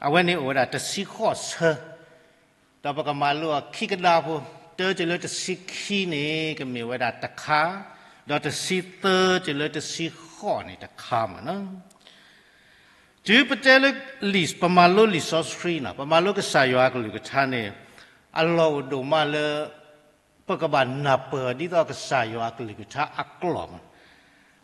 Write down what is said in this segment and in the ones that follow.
အဝဲန့ၣ်အိၣ်ဝဲဒၣ်တဆံဃိးဆၢ, ဒီးပကမၤလိအီၤခံကဒါဖိ, တၢတုၤလၢတဆံခံန့ၣ် ကမ့ၢ်ဝဲဒၣ်တခါ, ဒီးတဆံသၢတုၤလၢတဆံဃိးန့ၣ်တခါမ့ၢ်နီၤ. တုၤပတဲလၢလံာ် ပမၤလိလံာ်စီဆှံနီၤ, ပမၤလိကစၢ်ယွၤအကလုၢ်ကထါန့ၣ် အလီၢ်အိၣ်ဒိၣ်မးလၢ ပကဘၣ်နၢ်ပၢၢ်ဒ်သိးကစၢ်ယွၤအကလုၢ်ကထါအကျိာ်မး.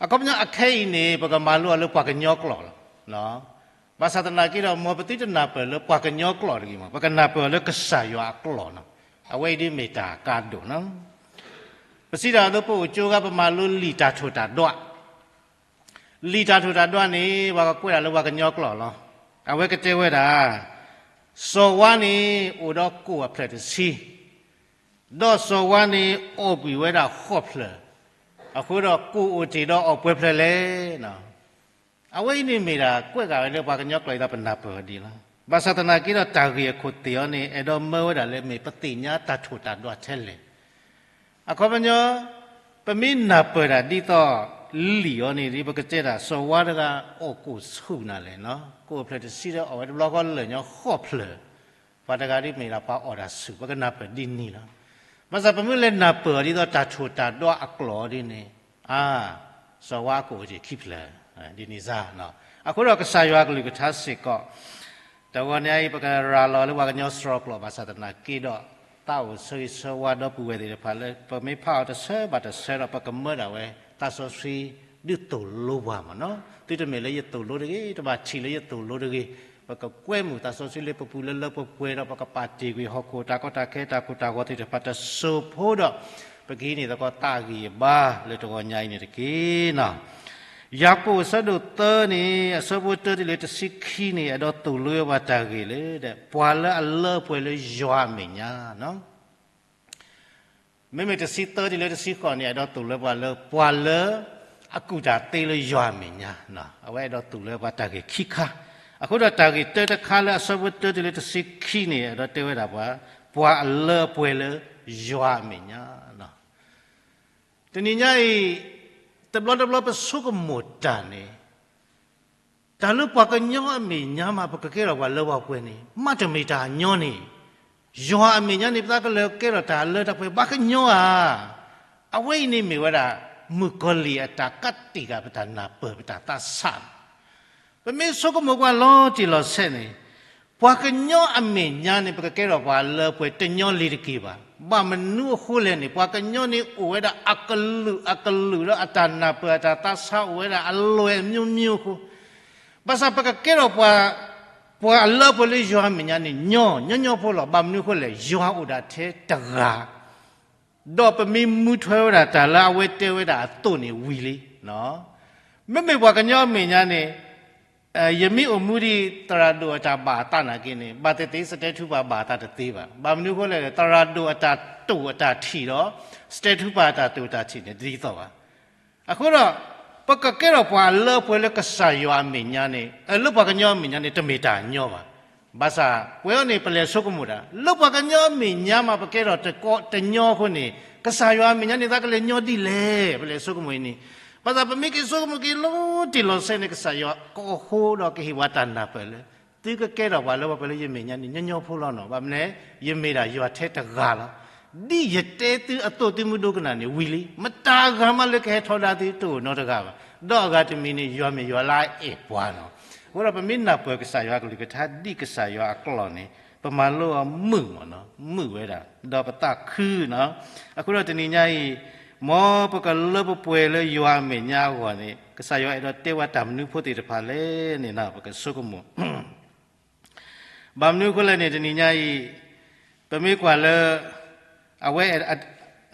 အခီပညီအခဲအံၤန့ၣ် ပကမၤလိအီၤလၢပှၤကညီကျိာ်လီၤ. ဘၣ်ဆၣ်သနာ်က့ဒီး မ်ပသုတနၢ်ပၢၢ်လၢပှၤကညီကျိာ်တဂ့ၤမး, ပကနၢ်ပၢၢ်အီၤလၢကစၢ်ယွၤအကျိာ်နီၤ. အဝဲအံၤဒ်မ့ၢ်တၢ်ကါဒိၣ်နီၤ. ပစံးတၢ်အသိး ပအိၣ်ကၠိဂၤ ပမၤလိလံာ်တၢ်ထိၣ်တၢ်ဒွး လံာ်တၢ်ထိၣ်တၢ်ဒွးန့ၣ် ပှၤကကွဲးဒၣ်လၢပှၤကညီကျိာ်လီၤ. အဝဲကတဲဝဲဒၣ် စီၤဝါန့ၣ် အိၣ်ဒီးကိၣ်အဖျၢၣ်တဆံ, ဒီးစီၤဝါန့ၣ် အီၣ်ကွံာ်ဝဲဒၣ်ဃိးဖျၢၣ်, အဃိဒီးကိၣ်အိၣ်တ့ၢ်ဒီးအီၣ်ပှဲၤဖျၢၣ်လဲၣ်. အဝဲအံၤန့ၣ်မ့ၢ်ဒၣ်ကွဲးဃာ်ဝဲလၢပှၤကညီကျိာ်အံၤ ပနၢ်ပၢၢ်အီၤဒ်လီၤ. ဘၣ်ဆၣ်သနာ်က့ဒီး တၢ်ဂ့ၢ်အခိၣ်သ့ၣ်အီၤန့ၣ် အဲၣ်ဒိးမၢဝဲဒၣ်လၢ မ့ၢ်ပသ့ၣ်ညါတၢ်ထိၣ်တၢ်ဒွးထဲလဲၣ်. အခီပညီ ပမ့ၢ်နၢ်ပၢၢ်တၢ်ဒ်သိးလံာ်အီၤန့ၣ် ဒ်ပကတဲဒၣ် စီၤဝါတဂၤအီၣ်ကိၣ်ဆူၣ်နၤလဲၣ်, ကိၣ်ဖျၢၣ်တဆံဒီးအီၣ်ဝဲတဘျီဃီလၢာ်ညီဃိးဖျၢၣ်, ပှၤတဂၤဒ်မ့ၢ်ဒၣ်ပှၤအီၣ်တၢ်ဆူၣ်, ပကနၢ်ပၢၢ်ဒ်န့ၣ်လီၤ. ဘၣ်ဆၣ်ပမ့ၢ်လဲၤနၢ်ပၢၢ်အီၤဒ်သိးတၢ်ထိၣ်တၢ်ဒွးအကျိာ်ဒ်န့ၣ်, အါ, စီၤဝါအကိၣ်အိၣ်တ့ၢ်ခံဖျၢၣ်, ဒ်န့ၣ်စ့ၢ်. အဃိဒီးကစၢ်ယွၤအကလုၢ်ကထါစ့ၢ်ကီး တဂီၤညါအံၤ ပကရၤလီၤလၢပှၤကညီစှီၤကျိာ် ဘၣ်ဆၣ်သနာ်က့ဒီး သးအိၣ်ဆၢဂ့ၤဆၢဝါဒီပုၢ်ဝဲၢ်သ့ၣ်တဖၣ်လၢ ပမ့ၢ်ဖးအီၤတဆၢဘၣ်တဆၢဒီး ပကမၢဒၣ်ဝဲ သးစီဆှံဒုးသိၣ်လိပှၤမ့ၢ်နီၤ. သုတမ့ၢ်လၢယသိၣ်လိတဂ့ၤ, တဘၣ်ထံၣ်လၢယသိၣ်လိတဂ့ၤ, ပကကွဲမုာ်သးစီဆှံလၢပပူၤလၢလၢပှဲၤပှဲၤဒီး ပကပာ်တ့ၢ်ကွံာ်ဟီၣ်ခိၣ်တၢ်ကီတၢ်ခဲ တၢ်ကိၢ်တၢ်ဂီၤသ့ၣ်တဖၣ် တစိၢ်ဖိဒီး ပကဟံးန့ၢ်သကိးသးဂံၢ်အဘါလၢတဂီၤညါအံၤန့ၣ်တက့ၢ်နီၤ. ယၤကိာ်အဆၢဒိၣ်သၢန့ၣ် အဆၢဖိတၢတုၤလၢတဆံခံန့ၣ် အဲၣ်ဒိးသိၣ်လိဝဲပှၤတၢ်ဂ့ၢ်လၢ ပှၤလၢအလၢပှဲၤလၢယွၤအမဲာ်ညါနီၤ. မ့မ့ၢ်တဆံသၢတုၤလၢတဆံဃိးန့ၣ် အဲၣ်ဒိးသိၣ်လိပှၤလၢ ပှၤလၢအကူၣ်တၢ်သ့လၢယွၤအမဲာ်ညါ, အဝဲအဲၣ်ဒိးသိၣ်လိပှၤတၢ်ဂ့ၢ်ခံခါ. အဃိဒီးတၢ်ဂ့ၢ်တၢတခါလၢအဆၢဖိတၢတုၤလၢတဆံခံန့ၣ် အဲၣ်ဒိးတဲဝဲဒၣ်ပှၤ ပှၤအလၢအပှဲၤလၢယွၤအမဲာ်ညါ. တနံၤညါအံၤ တဘျီတဘျီပဆိကမိၣ်တၢ်န့ၣ် တၢ်လၢပှၤကညီအမဲာ်ညါမး ပကကဲထီၣ်ပှၤလၢပှဲၤပှဲၤန့ၣ် မ့တမ့ၢ်တၢ်ညီန့ၣ်, ယွၤအမဲာ်ညါန့ၣ် ပသးကလဲၤကဲထီၣ်တၢ်လၢတၢ်ပှဲၤ ဘၣ်ကညီဧါ. အဝဲအံၤန့ၣ်မ့ၢ်ဝဲဒၣ် မုၣ်ကီၤလံၢ်အတၢ်ကးတံာ်ဃာ်ပတၢ်နၢ်ပၢၢ် ပတၢ်သးဆးန့ၣ်, ပမ့ၢ်ဆိကမိၣ်ကွၢ်လီၤတံၢ်လီၤဆဲးန့ၣ် ပှၤကညီအမဲာ်ညါန့ၣ် ပကကဲထီၣ်ပှၤလၢပှဲၤတညီလံတက့ၢ်ဘၣ်. ဘၣ်မနုၤအဃိလဲၣ်န့ၣ် ပှၤကညီန့ၣ်အိၣ်ဝဲဒၣ်အကလုာ်အကလုာ်လၢအတၢ်နၢ်ပၢၢ်အတၢ်သးဆးအိၣ်ဝဲဒၣ်အလွဲၢ်အမျိုးမျိုးအဃိ, ဘၣ်ဆၣ်ပကကဲထီၣ်ပှၤ ပှၤအလၢပှဲၤလၢယွၤအမဲာ်ညါန့ၣ် ညီညီညီဖိလီၤ. ဘၣ်မနုၤအဃိလဲၣ် ယွၤအိၣ်ဒၣ်ထဲတဂၤ ဒီးပမ့ၢ်မူထွဲဝဲဒၣ်တၢ်လၢအဝဲတဲဝဲဒၣ်အသိးန့ၣ်ဝံၤလံ. မ့မ့ၢ်ပှၤကညီအမဲာ်ညါန့ၣ် ယမ့ၢ်အိၣ်မူဒ်သရၣ်ဒိၣ်အတၢ်ဘၣ်အသးနာ်က့န့ၣ် ဘၣ်သ့ၣ်သ့ၣ် စတဲထူပာ်ဘၣ်အသးတသ့ဘၣ်. ဘၣ်မနုၤအဃိလဲၣ် သရၣ်ဒိၣ်အတၢ်တိာ်အတၢ်ထံၣ်ဒီး စတဲထူပာ်အတၢ်တိာ်အတၢ်ထံၣ်န့ၣ် တဒ်သိးဘၣ်. အဃိဒီး ပကကဲထီၣ်ပှၤအလၢပှဲၤလၢကစၢ်ယွၤအမဲာ်ညါန့ၣ် လၢပှၤကညီအမဲာ်ညါန့ၣ် တမ့ၢ်တၢ်ညီဘၣ်. ဘၣ်ဆၣ်ပဝဲအံၤန့ၣ် ပလဲၤဆိကမိၣ်တၢ် လၢပှၤကညီအမဲာ်ညါမး ပကဲထီၣ်တကီတညီအဃိန့ၣ် ကစၢ်ယွၤအမဲာ်ညါန့ၣ် သးကလဲၤညီဒ်လဲၣ် ပလဲၤဆိကမိၣ်အံၤန့ၣ်. ဘၣ်ဆၣ်ပမ့ၢ်က့ၤဆိကမိၣ်က့ၤလီၤတံၢ်လီၤဆဲးန့ၣ် ကစၢ်ယွၤကအိၣ်ဃိဒီးကဟ့ၣ်ပှၤတၢ်နၢ်ပၢၢ်လၢ သုကကဲထီၣ်ပှၤလၢပှဲၤပှဲၤလၢယမဲာ်ညါန့ၣ် ညီညီဖိလီၤနီၤ. ဘၣ်မနုၤလဲၣ် ယမ့ၢ်ဒၣ်ယွၤထဲတဂၤလီၤ. ဒ်ယတဲသုအသိးသုမုၢ်ဒိကနၣ်န့ၣ်ဝံၤလံ. မတၤအဂၤမးလၢကဟဲထီဒါသုတအိၣ်နီတဂၤဘၣ်. ဒီးအဂၤတမံၤန့ၣ် ယွၤမ့ၢ်ယွၤလၢအအဲၣ်ပှၤနီၤ. အဃိဒီးပမ့ၢ်နၢ်ပၢၢ်ကစၢ်ယွၤအကလုၢ်ကထါဒ်ကစၢ်ယွၤအကျိာ်န့ၣ် ပမၤလိအီၤမုာ်မ့ၢ်နီၤ, မုာ်ဝဲဒၣ် ဒီးပသးခုနီၤ. အဃိဒီးတနံၤညါအံၤ မ်ပကလၢပပှဲၤလၢယွၤအမဲာ်ညါအဂီၢ်န့ၣ် ကစၢ်ယွၤအဲၣ်ဒိးတဲဝဲတၢ်မနုၤဖိသ့ၣ်တဖၣ်လဲၣ်န့ၣ်နီၤ ပကဆိကမိၣ် ဘၣ်မနုၤအဃိလဲၣ်န့ၣ် တနံၤညါအံၤ ပမ့ၢ်ကွၢ်လၢ အဝဲ အအံၤ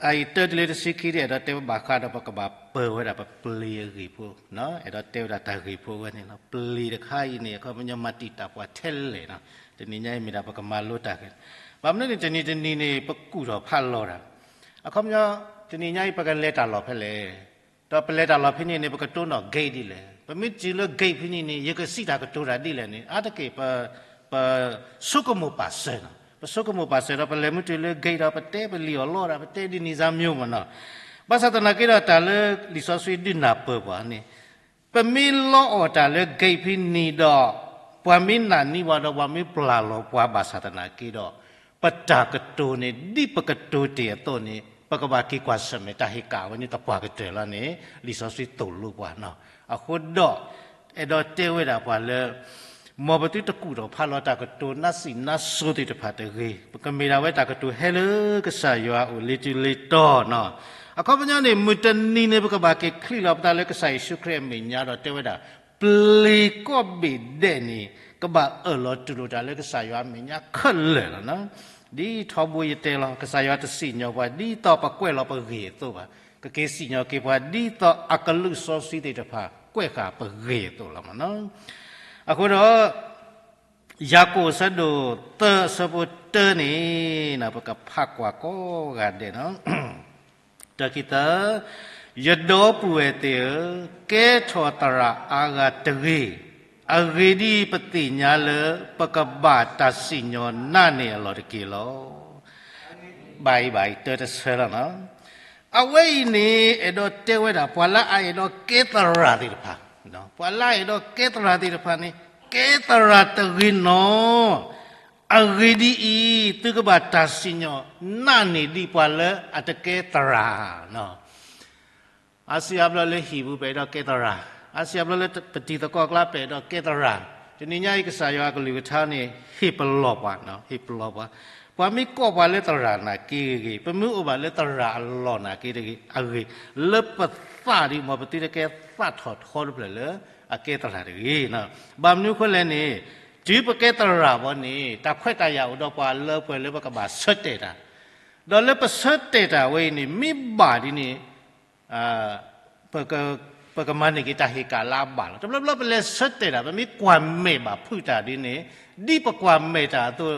တၢတုၤလၢတဆံခံဒ် အဲၣ်ဒိးတဲဝဲဘၣ်ဃးဒီး ပကဘၣ်ပၢၤဝဲဒၣ်ပပျ့ၤအဂ့ၢ်ဖိ, အဲၣ်ဒိးတဲဝဲဒၣ်တၢ်ဂ့ၢ်ဖိအဝဲန့ၣ်လီၤ. ပျ့ၤတခါအံၤန့ၣ် အခီပညီမၤတံာ်တာ်ပှၤထဲလဲၣ်နီၤ. တနံၤညါအံၤမ့ၢ်ဒၣ်ပကမၤလိတၢ်ဂ့ၢ်, ဘၣ်မနုၤန့ၣ် တနံၤတနံၤန့ၣ် ပကူၣ်ထီၣ်ဖးလီၤတၢ်, အခီပညီ တနံၤညါအံၤ ပကလဲၤတၢ်လီၢ်ဖဲလဲၣ် ဒီးပလဲၤတၢ်လီၢ်ဖဲန့ၣ်န့ၣ် ပကတိၢ်နီၣ် gate ဒ်လဲၣ်, ပမ့ၢ်တုၤလၢ gate ဖဲန့ၣ်န့ၣ် ယကစံးတၢ်ကတိၤတၢ်ဒ်လဲၣ်န့ၣ် အါတက့ၢ် ပ ပဆိကမိၣ်ပာ်စၢၤနီၤ, ပဆိကမိၣ်ပာ်စၢၤဒီး ပလဲၤမ့ၢ်တုၤလၢ gate ဒီး ပတဲပလံာ်အီၤလီၤဒီး ပတဲဒ်န့ၣ်စ့ၢ်မ့ၢ်မ့ၢ်နီၤ. ဘၣ်ဆၣ်သနာ်က့ဒီး တၢ်လၢလံာ်စီဆှံဒုးနၢ်ပၢၢ်ပှၤန့ၣ် ပမ့ၢ်လီအီၣ်တၢ်လၢ gate ဖဲန့ၣ်ဒီး ပှၤမ့ၢ်နာ်န့ၢ်ပှၤဒီးပှၤမ့ၢ်ပျၢ်လီၤပှၤဘၣ်ဆၣ်သနာ်က့ဒီး, ပတၢ်ကတိၤန့ၣ် ဒ်ပကတိၤတ့ၢ်အသိးန့ၣ် ပကဘၣ်က့ၤကွၢ်ဆၢၣ်မဲာ်တၢ်ဟ့ၣ်ကၣ်ဝဲန့ၣ် တပှၢ်ကတၢၢ်လီၤန့ၣ် လံာ်စီဆှံသိၣ်လိပှၤနီၤ. အဃိဒီး အဲၣ်ဒိးတဲဝဲဒၣ်ပှၤလၢ မ်ပသုတကူၣ်ထီၣ်ဖးလီၤတၢ်ကတိၤနါစံးနါစိၤသ့ၣ်တဖၣ်တဂ့ၤ, ပကမ့ၢ်ဒၣ်ဝဲတၢ်ကတိၤဟဲလၢကစၢ်ယွၤအအိၣ်လၢတုၤလၢတီၤနီၤ. အခီပညီန့ၣ် မုၢ်တနံၤန့ၣ် ပကဘၣ်က့ၤချံးလီၤပသးလၢကစၢ်ယ့ၣ်ၡူးခရံာ်အမဲာ်ညါဒီးတဲဝဲဒၣ်, ပျ့ၤကိးဘ့ၣ်ဒဲးန့ၣ် ကဘၣ်အၢၣ်လီၤတူၢ်လိာ်တၢ်လၢကစၢ်ယွၤအမဲာ်ညါခဲလၢာ်လီၤနီၤ. ဒ်ထီဘိယတဲလီၤ, ကစၢ်ယွၤတစံၣ်ညီၣ်ပှၤ ဒ်သိးပကွဲးလီၤပဂ့ၢ်အသိးဘၣ်, ကက့ၤစံၣ်ညီၣ်က့ၤပှၤ ဒ်သိးအကလုၢ်စီဆှံသ့ၣ်တဖၣ် ကွဲးဃာ်ပဂ့ၢ်အသိးလီၤမ့ၢ်နီၤ. အဃိဒီး ယၤကိာ်အဆၢဒိၣ်သၢအဆၢဖိတၢန့ၣ် ပကဖးကွၢ်ကိးဂၤဒဲးနီၤ. တၢခံသၢ, ယဒီပုၢ်ဝဲၢ်သ့ၣ်ဧၢ, ကဲထီၣ်သရၣ်အါဂၤတဂ့ၤ, အဂ့ၢ်ဒ်အံၤ, ပသ့ၣ်ညါလၢပကဘၣ်တၢ်စံၣ်ညီၣ်နးန့ၢ်အလီၢ်တက့ၢ်လီၤ. ဘၣ်အံၤဘၣ်အံၤ တၢတဆၢလီၤနီၤ. အဝဲအံၤန့ၣ် အဲၣ်ဒိးတဲဝဲဒၣ် ပှၤလၢအအဲၣ်ဒိးကဲသရၣ်သ့ၣ်တဖၣ်, ပှၤလၢအအဲၣ်ဒိးကဲသရၣ်သ့ၣ်တဖၣ်န့ၣ် ကဲသရၣ်တဂ့ၤနီၤ. အဂ့ၢ်ဒ်အံၤ, သုကဘၣ်တၢ်စံၣ်ညီၣ်နးန့ၢ်ဒံးပှၤလၢအတကဲသရၣ်နီၤ. အါစုအါဘျီလၢဟံၣ်ပူၤ ပအဲၣ်ဒိးကဲသရၣ်, အါစုအါဘျီလၢပတံၤသကိးကျါ ပအဲၣ်ဒိးကဲသရၣ်, တနံၤညါအံၤ ကစၢ်ယွၤအကလုၢ်ကထါန့ၣ် ဟ့ၣ်ပလီၢ်ပှၤ, ဟ့ၣ်ပလီၢ်ပှၤ, ပှၤမ့ၢ်ကိးပှၤလၢသရၣ်နာ်က့ဂ့ၤ, ပမ့ၢ်အိၣ်ဘၣ်လၢသရၣ်အလီၢ်နာ်က့အဂ့ၤ, လၢပသးဒ် မ်ပသုတကဲသးထီၣ်ထီတဖျၢၣ်လၢအကဲသရၣ်တဂ့ၤ. ဘၣ်မနုၤအဃိလဲၣ်န့ၣ်, တုၤပကဲသရၣ်ဘၣ်န့ၣ် တၢ်ခွဲးတၢ်ယာ်အိၣ်ဒီးပှၤလၢပှဲၤလၢပကဘၣ်ဆၢတဲာ်တၢ်, ဒီးလၢပဆၢတဲာ်တၢ်ဝဲအံၤန့ၣ် မ့ၢ်ဘၣ်ဒ်န့ၣ် ပကမၤန့ၢ်က့ၤတၢ်ဟ့ၣ်ကၣ်လၢအဘၣ်လီၤ. တဘျီဘျီပလဲၤဆၢတဲာ်တၢ် ပမ့ၢ်ကွၢ်မဲာ်ဘၣ်ဖုးတၢ်ဒ်န့ၣ်, ဒ်ပကွၢ်မဲာ်တၢ်အသိး,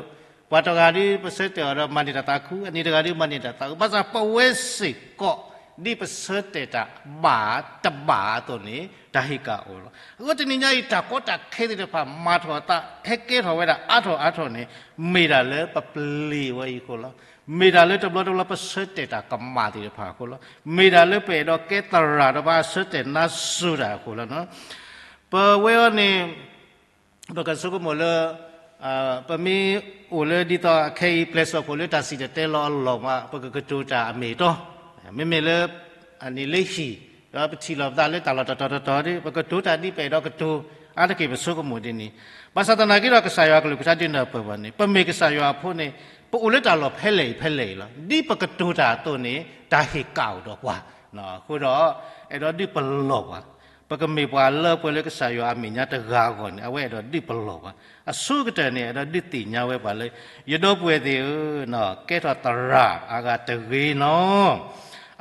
ပှၤတဂၤဒ်ပဆၢတဲာ်အီၤဒီးမၤန့ၢ်တၢ်သးခု, အန့ၣ်တဂၤဒ်မၤန့ၢ်တၢ်သးခု, ဘၣ်ဆၣ်ပဝဲစ့ၢ်ကီး ဒ်ပဆၢတဲာ်တၢ်ဘၣ်တဘၣ်အသိးန့ၣ် တၢ်ဟ့ၣ်ကၣ်အိၣ်လီၤ. အဃိတနံၤညါအံၤ တၢ်ကီတၢ်ခဲသ့ၣ်တဖၣ် မၤထီၣ်အသး ဟဲကဲထီၣ်ဝဲဒၣ်အါထီၣ်အါထီၣ်န့ၣ် မ့ၢ်ဒၣ်လၢပပျ့ၤဝဲအံၤအဃိလီၤ. မ့ၢ်ဒၣ်လၢတဘျီတဘျီပဆၢတဲာ်တၢ်ကမၣ်သ့ၣ်တဖၣ်အဃိလီၤ. မ့ၢ်ဒၣ်လၢပအဲၣ်ဒိးကဲသရၣ်ဒီးပှၤဆၢတဲာ်နါစိၤတၢ်အဃိလီၤ. ပဝဲအံၤန့ၣ် ပကဆိကမိၣ်လၢ ပမ့ၢ်အိၣ်လၢဒ်သိးခဲအံၤ ပျဲၢ်စီၣ်ခိၣ်လၢတၢ်စံၣ်တဲၤတဲလီၤအလီၢ်မး ပကကတိၤတၢ်အမ့ၢ်အတီ, မ့မ့ၢ်လၢ အန့ၣ်လၢဟံၣ်, ဒီးပထံၣ်လိာ်ပသးလၢတၢ်လီၢ်တတီၤတတီၤဒီး ပကတိၤတၢ်ဒ်ပအဲၣ်ဒိးကတိၤ, အါတက့ၢ်ပဆိကမိၣ်ဒ်န့ၣ်, ဘၣ်ဆၣ်သနာ်က့ဒီး ကစၢ်ယွၤအကလုၢ်ကထါဒုးနၢ်ပၢၢ်ပှၤန့ၣ် ပမ့ၢ်ကစၢ်ယွၤအဖိန့ၣ် ပအိၣ်လၢတၢ်လီၢ်ဖဲလဲၣ်အံၤဖဲလဲၣ်အံၤလီၤ. ဒ်ပကတိၤတၢ်အသိးန့ၣ် တၢ်ဟ့ၣ်ကၣ်အိၣ်ဒီးပှၤ, အဃိဒီး အဲၣ်ဒိးဒုးပလီၢ်ပှၤ ပကမ့ၢ်ပှၤလၢပှဲၤလၢကစၢ်ယွၤအမဲာ်ညါတဂၤအဂီၢ်န့ၣ် အဝဲအဲၣ်ဒိးဒုးပလီၢ်ပှၤ, အဆိကတၢၢ်န့ၣ် အဲၣ်ဒိးဒုးသ့ၣ်ညါဝဲပှၤလၢ ယဒီပုၢ်ဝဲၢ်သ့ၣ်ဧၢ, ကဲထီၣ်သရၣ်အါဂၤတဂ့ၤနီၤ.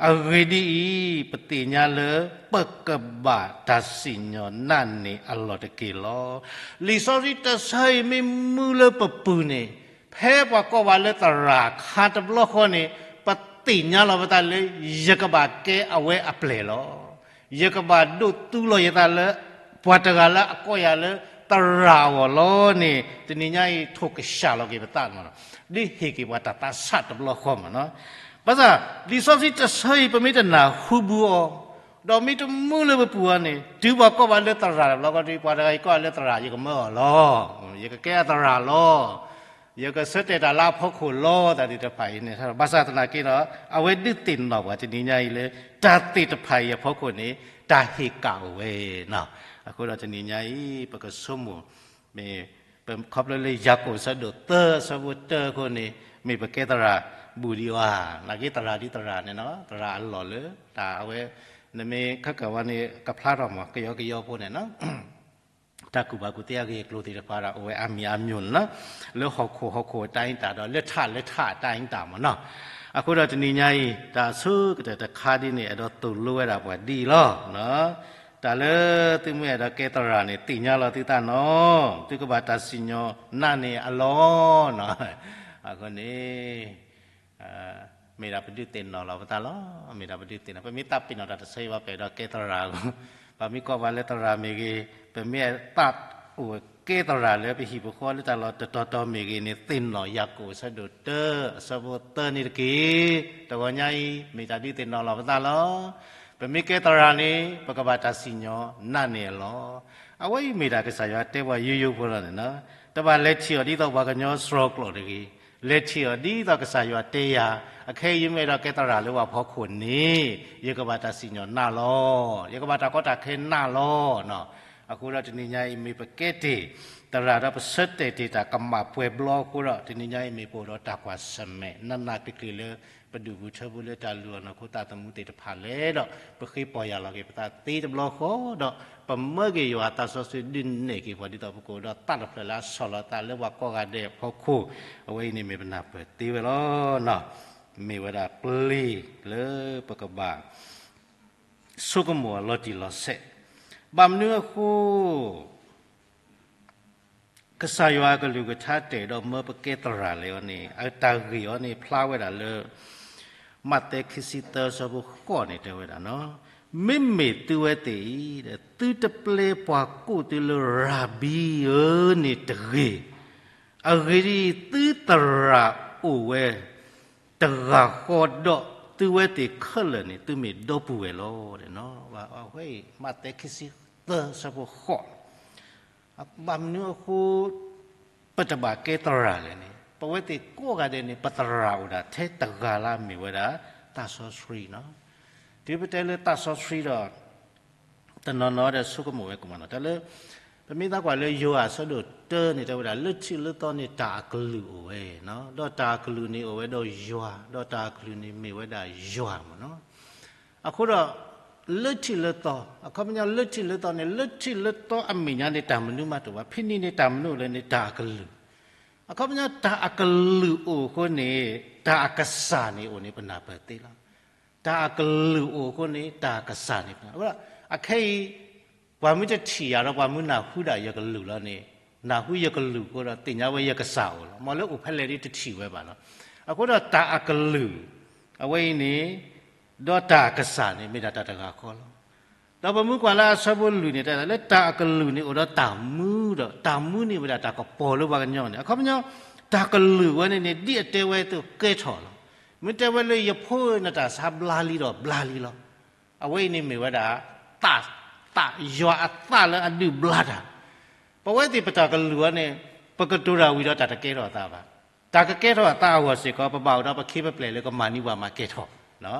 အဂ့ၢ်ဒ်အံၤ, ပသ့ၣ်ညါလၢပကဘၣ်တၢ်စံၣ်ညီၣ်နးန့ၢ်အလီၢ်တက့ၢ်လီၤ. လံာ်စီဆှံတဆၢအံၤမ့ၢ်မူလၢပပူၤန့ၣ်, ဖဲပှၤကိးပှၤလၢသရၣ်အခါတဘျီဃီန့ၣ် ပသ့ၣ်ညါလီၤပသးလၢ ယကဘၣ်ကဲအဝဲအပျဲၢ်လီၤ. ယကဘၣ်ဒိးသူလီၤယသးလၢ ပှၤတဂၤလၢအကိးယၤလၢသရၣ်အဂီၢ်လီၤန့ၣ် တနံၤညါအံၤ ထိၣ်ကစၢ်လီၤက့ၤပသးမးလီၤ. ဒ်ဟ့ၣ်က့ၤပှၤတၢ်သးဆးတဘျီဃီမးလီၤ. ဘၣ်ဆၣ် လံာ်စီဆှံတဆၢအံၤ ပမ့ၢ်တနၢ်ဟူဘူးအီၤ, ဒီးမ့ၢ်တမူလၢပပူၤအီၤန့ၣ် တုၤပှၤကိးပှၤလၢသရၣ်တဘျီဃီဒီး ပှၤတဂၤအံၤကိးလၢသရၣ် ယကမၢအီၤလီၤ. ယကကဲအသရၣ်လီၤ. ယကဆၢတဲာ်တၢ်လၢအဖီခိၣ်လီၤ တၢ်သ့ၣ်တဖၣ်အံၤန့ၣ် ဘၣ်ဆၣ်သနာ်က့ဒီး အဝဲဒုးသ့ၣ်နီၣ်ပှၤတနံၤညါအံၤလၢ တၢ်သ့ၣ်တဖၣ်အံၤအဖီခိၣ်န့ၣ် တၢ်ဟ့ၣ်ကၣ်အိၣ်ဝဲနီၤ. အဃိဒီးတနံၤညါအံၤ ပကဆိကမိၣ် မ့ၢ် ပခီဖျိလၢယၤကိာ်အဆၢဒိၣ်သၢအဆၢဖိတၢအဃိန့ၣ် မ့ၢ်ပကဲသရၣ်ဘူၣ်ဒံးဧါ, နာ်က့သရၣ်ဒ်သရၣ်န့ၣ်နီၤ, သရၣ်အလီၢ်လၢ တၢ်အဝဲ နမ့ၢ်ခဲကၢၣ်ဝဲန့ၣ် ကဖျါထီၣ်မး ကယီကယီဖိန့ၣ်နီၤ တၢ်ကူၣ်ဘၣ်ကူၣ်သ့အဂ့ၢ်အကျိၤသ့ၣ်တဖၣ်ဒီး အိၣ်ဝဲအါမံၤအါမျိၤန့ၣ်လီၤ. လၢဟီၣ်ခိၣ်ဟီၣ်ခိၣ်အတၢ်အံၤတၢ်ဒီး လၢထးလၢထးအတၢ်အံၤတၢ်မးနီၤ. အဃိဒီးတနံၤညါအံၤ တၢ်အဆိကတၢၢ်တခါဒ်န့ၣ် အဲၣ်ဒိးသိၣ်လိဝဲဒၣ်ပှၤဒ်အံၤလီၤ. တၢ်လၢသုမ့ၢ်အဲၣ်ဒိးကဲသရၣ်န့ၣ် သ့ၣ်ညါလီၤသုသးနီၤ, သုကဘၣ်တၢ်စံၣ်ညီၣ်နးန့ၢ်အလီၢ်နီၤ. အဃိန့ၣ် မ့ၢ်ဒၣ်ပဒုးသ့ၣ်နီၣ်လီၤပသးလီၤ. မ့ၢ်ဒၣ်ပဒုးသ့ၣ်နီၣ်, ပမ့ၢ်သးပ့ၤနီၣ်တၢ်တဆၢအံၤဘၣ် ပအဲၣ်ဒိးကဲသရၣ်အဂီၢ်, ပမ့ၢ်ကိးပှၤလၢသရၣ်မ့ၢ်ဂ့ၤ, ပမ့ၢ်သးအိၣ်ကဲသရၣ်လၢပဟံၣ်ပဃီလၢတၢ်လီၢ်တတီၤတီၤမ့ၢ်ဂ့ၤန့ၣ် သ့ၣ်နီၣ်ယၤကိာ်အဆၢဒိၣ်တၢ အဆၢဖိသၢန့ၣ်တက့ၢ်. တဂီၤညါအံၤ မ့ၢ်တၢ်ဒုးသ့ၣ်နီၣ်လီၤပသးလီၤ. ပမ့ၢ်ကဲသရၣ်န့ၣ် ပကဘၣ်တၢ်စံၣ်ညီၣ်နးန့ၢ်အလီၢ် အဝဲအံၤမ့ၢ်ဒၣ်ကစၢ်ယွၤတဲပှၤယိယိဖိလီၤန့ၣ်နီၤ. တဘၣ်လဲၤထံၣ်အီၤဒ်သိးပှၤကညီစှီၤကျိာ်တဂ့ၤ, လဲၤထံၣ်အီၤဒ်သိးကစၢ်ယွၤတဲယၤ, အခဲအံၤယမ့ၢ်အဲၣ်ဒိးကဲသရၣ်လၢပှၤဖီခိၣ်န့ၣ်, ယကဘၣ်တၢ်စံၣ်ညီၣ်နးလီၤ, ယကဘၣ်တၢ်ကီတၢ်ခဲနးလီၤ. အဃိဒီးတနံၤညါအံၤမ့ၢ်ပကဲတ့ၢ်သရၣ်ဒီး ပဆၢတဲာ်တ့ၢ်တၢ်ကမၣ်ပှဲၤဘျီအဃိဒီး တနံၤညါအံၤမ့ၢ်ပအိၣ်ဒီးတၢ်ကွၢ်ဆၢၣ်မဲာ် နးနးကျံၤကျံၤလၢ ပဒုးဘူးထၢဘူးလၢတၢ်လုၢ်အီၣ်နီၢ်ခိသးသမူသ့ၣ်တဖၣ်လဲၣ်ဒီး ပဃ့ပီၢ်ယၢ်လီၤက့ၤပသးသ့တဘျီဃီဒီး ပမၢက့ၤယွၤအသးစီဆှံဒုးနဲၣ်က့ၤပှၤ ဒ်သိးပကအိၣ်ဒီးသးတဖျၢၣ်လၢအဆီၣ်လီၤသးလၢပှၤကိးဂၤဒဲးအဖီခိၣ်, အဝဲအံၤန့ၣ်မ့ၢ်ပနၢ်ပၢၢ်သ့ဝဲလီၤ. မ့ၢ်ဝဲဒၣ်ပျ့ၤလၢပကဘၣ် ဆိကမိၣ်အီၤလီၤတံၢ်လီၤဆဲး, ဘၣ်မနုၤအဃိ ကစၢ်ယွၤအကလုၢ်ကထါတဲာ်ဒီးမၢပကဲသရၣ်လဲၣ်အီၤန့ၣ် အတၢ်ဂ့ၢ်အီၤန့ၣ် ဖျါဝဲဒၣ်လၢ မးသဲခံဆံသၢဆၢဖိဃိးန့ၣ်တဲဝဲဒၣ်နီၤ, မ့မ့ၢ်သုဝဲသ့ၣ်အံၤ သုတပျဲပှၤကိးသုလၢရၤဘံဧၢန့ၣ်တဂ့ၤ, အဂ့ၢ်ဒ်အံၤ သုသရၣ်အိၣ်ဝဲ တဂၤဃီဒီး သုဝဲသ့ၣ်ခဲလၢာ်န့ၣ် သုမ့ၢ်ဒီပုၢ်ဝဲၢ်လီၤ. အဝဲအံၤ မးသဲခံဆံသၢဆၢဖိဃိး, ဘၣ်မနုၤအဃိ ပတဘၣ်ကဲသရၣ်လဲၣ်န့ၣ် ပဝဲသ့ၣ်ကိးဂၤဒဲးန့ၣ် ပသရၣ်အိၣ်ဒၣ်ထဲတဂၤလၢအမ့ၢ်ဝဲဒၣ် သးစီဆှံနီၤ. တုၤပတဲလၢသးစီဆှံဒီး တနီၤနီၤဒီးဆိကမိၣ်ဝဲကမၣ်နီၤ တၢ်လၢ ပမ့ၢ်သးကွၢ်လၢယိၤဟၣ်အဆၢဒိၣ်တၢန့ၣ် တဲဝဲဒၣ် လၢထံးလၢသီန့ၣ် တၢ်အကလုၢ်အိၣ်ဝဲ, ဒီးတၢ်အကလုၢ်န့ၣ်အိၣ်ဝဲဒီးယွၤ, ဒီးတၢ်အကလုၢ်န့ၣ်မ့ၢ်ဝဲဒၣ်ယွၤမ့ၢ်နီၤ. အဃိဒီး လၢထံးလၢသီ, အခီပညီလၢထံးလၢသီန့ၣ် လၢထံးလၢသီအမဲာ်ညါန့ၣ် တၢ်မနုၤမးတအိၣ်ဘၣ်, ဖဲန့ၣ်န့ၣ် တၢ်မနုၤအိၣ်လဲၣ်န့ၣ် တၢ်အကလုၢ်. အခီပညီတၢ်အကလုၢ်အိၣ်အဃိန့ၣ် တၢ်အကစၢ်န့ၣ်အိၣ်န့ၣ် ပနၢ်ပၢၢ်သ့လီၤ. တၢ်အကလုၢ်အိၣ်အဃိန့ၣ် တၢ်အကစၢ်န့ၣ်ပနၢ်, အဃိဒီး အခဲအံၤ ပှၤမ့ၢ်တထံၣ်ယၤဒီး ပှၤမ့ၢ်နၢ်ဟူဒၣ်ယကလုၢ်လီၤန့ၣ်, နၢ်ဟူယကလုၢ်အဃိဒီး သ့ၣ်ညါဝဲယကစၢ်အိၣ်လီၤ. မ်လၢအိၣ်ဖဲလဲၣ်ဒ်တထံၣ်ဝဲဘၣ်လီၤ. အဃိဒီးတၢ်အကလုၢ် အဝဲအံၤန့ၣ် ဒီးတၢ်အကစၢ်န့ၣ် မ့ၢ်ဒၣ်တၢ်တဂၤဃီလီၤ. ဒီးပမ့ၢ်ကွၢ်လၢအဆၢဖိလွံၢ်န့ၣ် တဲဒၣ်လၢတၢ်အကလုၢ်န့ၣ်အိၣ်ဒီးတၢ်မူဒီး တၢ်မူန့ၣ်မ့ၢ်ဒၣ်တၢ်ကပီၤလၢပှၤကညီန့ၣ် အခီပညီ တၢ်ကလုၢ်ဝဲန့ၣ်န့ၣ် ဒ်အတဲဝဲအသိးကဲထီၣ်လီၤ. မ့ၢ်တဲဝဲလၢယဖိနတၢ်ဆါဘျါလံဒီးဘျါလံလီၤ. အဝဲအံၤန့ၣ်မ့ၢ်ဝဲဒၣ် သး, သးယွၤအသးလၢအဒုးဘျါတၢ် ပဝဲသ့ၣ်ပတၢ်ကလုၢ်အီၤန့ၣ် ပကတိၤတၢ်ဝံၤဒီးတၢ်တကဲထီၣ်အသးဘၣ်. တၢ်ကကဲထီၣ်အသးအဂီၢ်စ့ၢ်ကီး ပဘၣ်အိၣ်ဒီးပခ့ပပျဲၢ်လၢကမၤန့ၢ်ပှၤမၤကဲထီၣ်.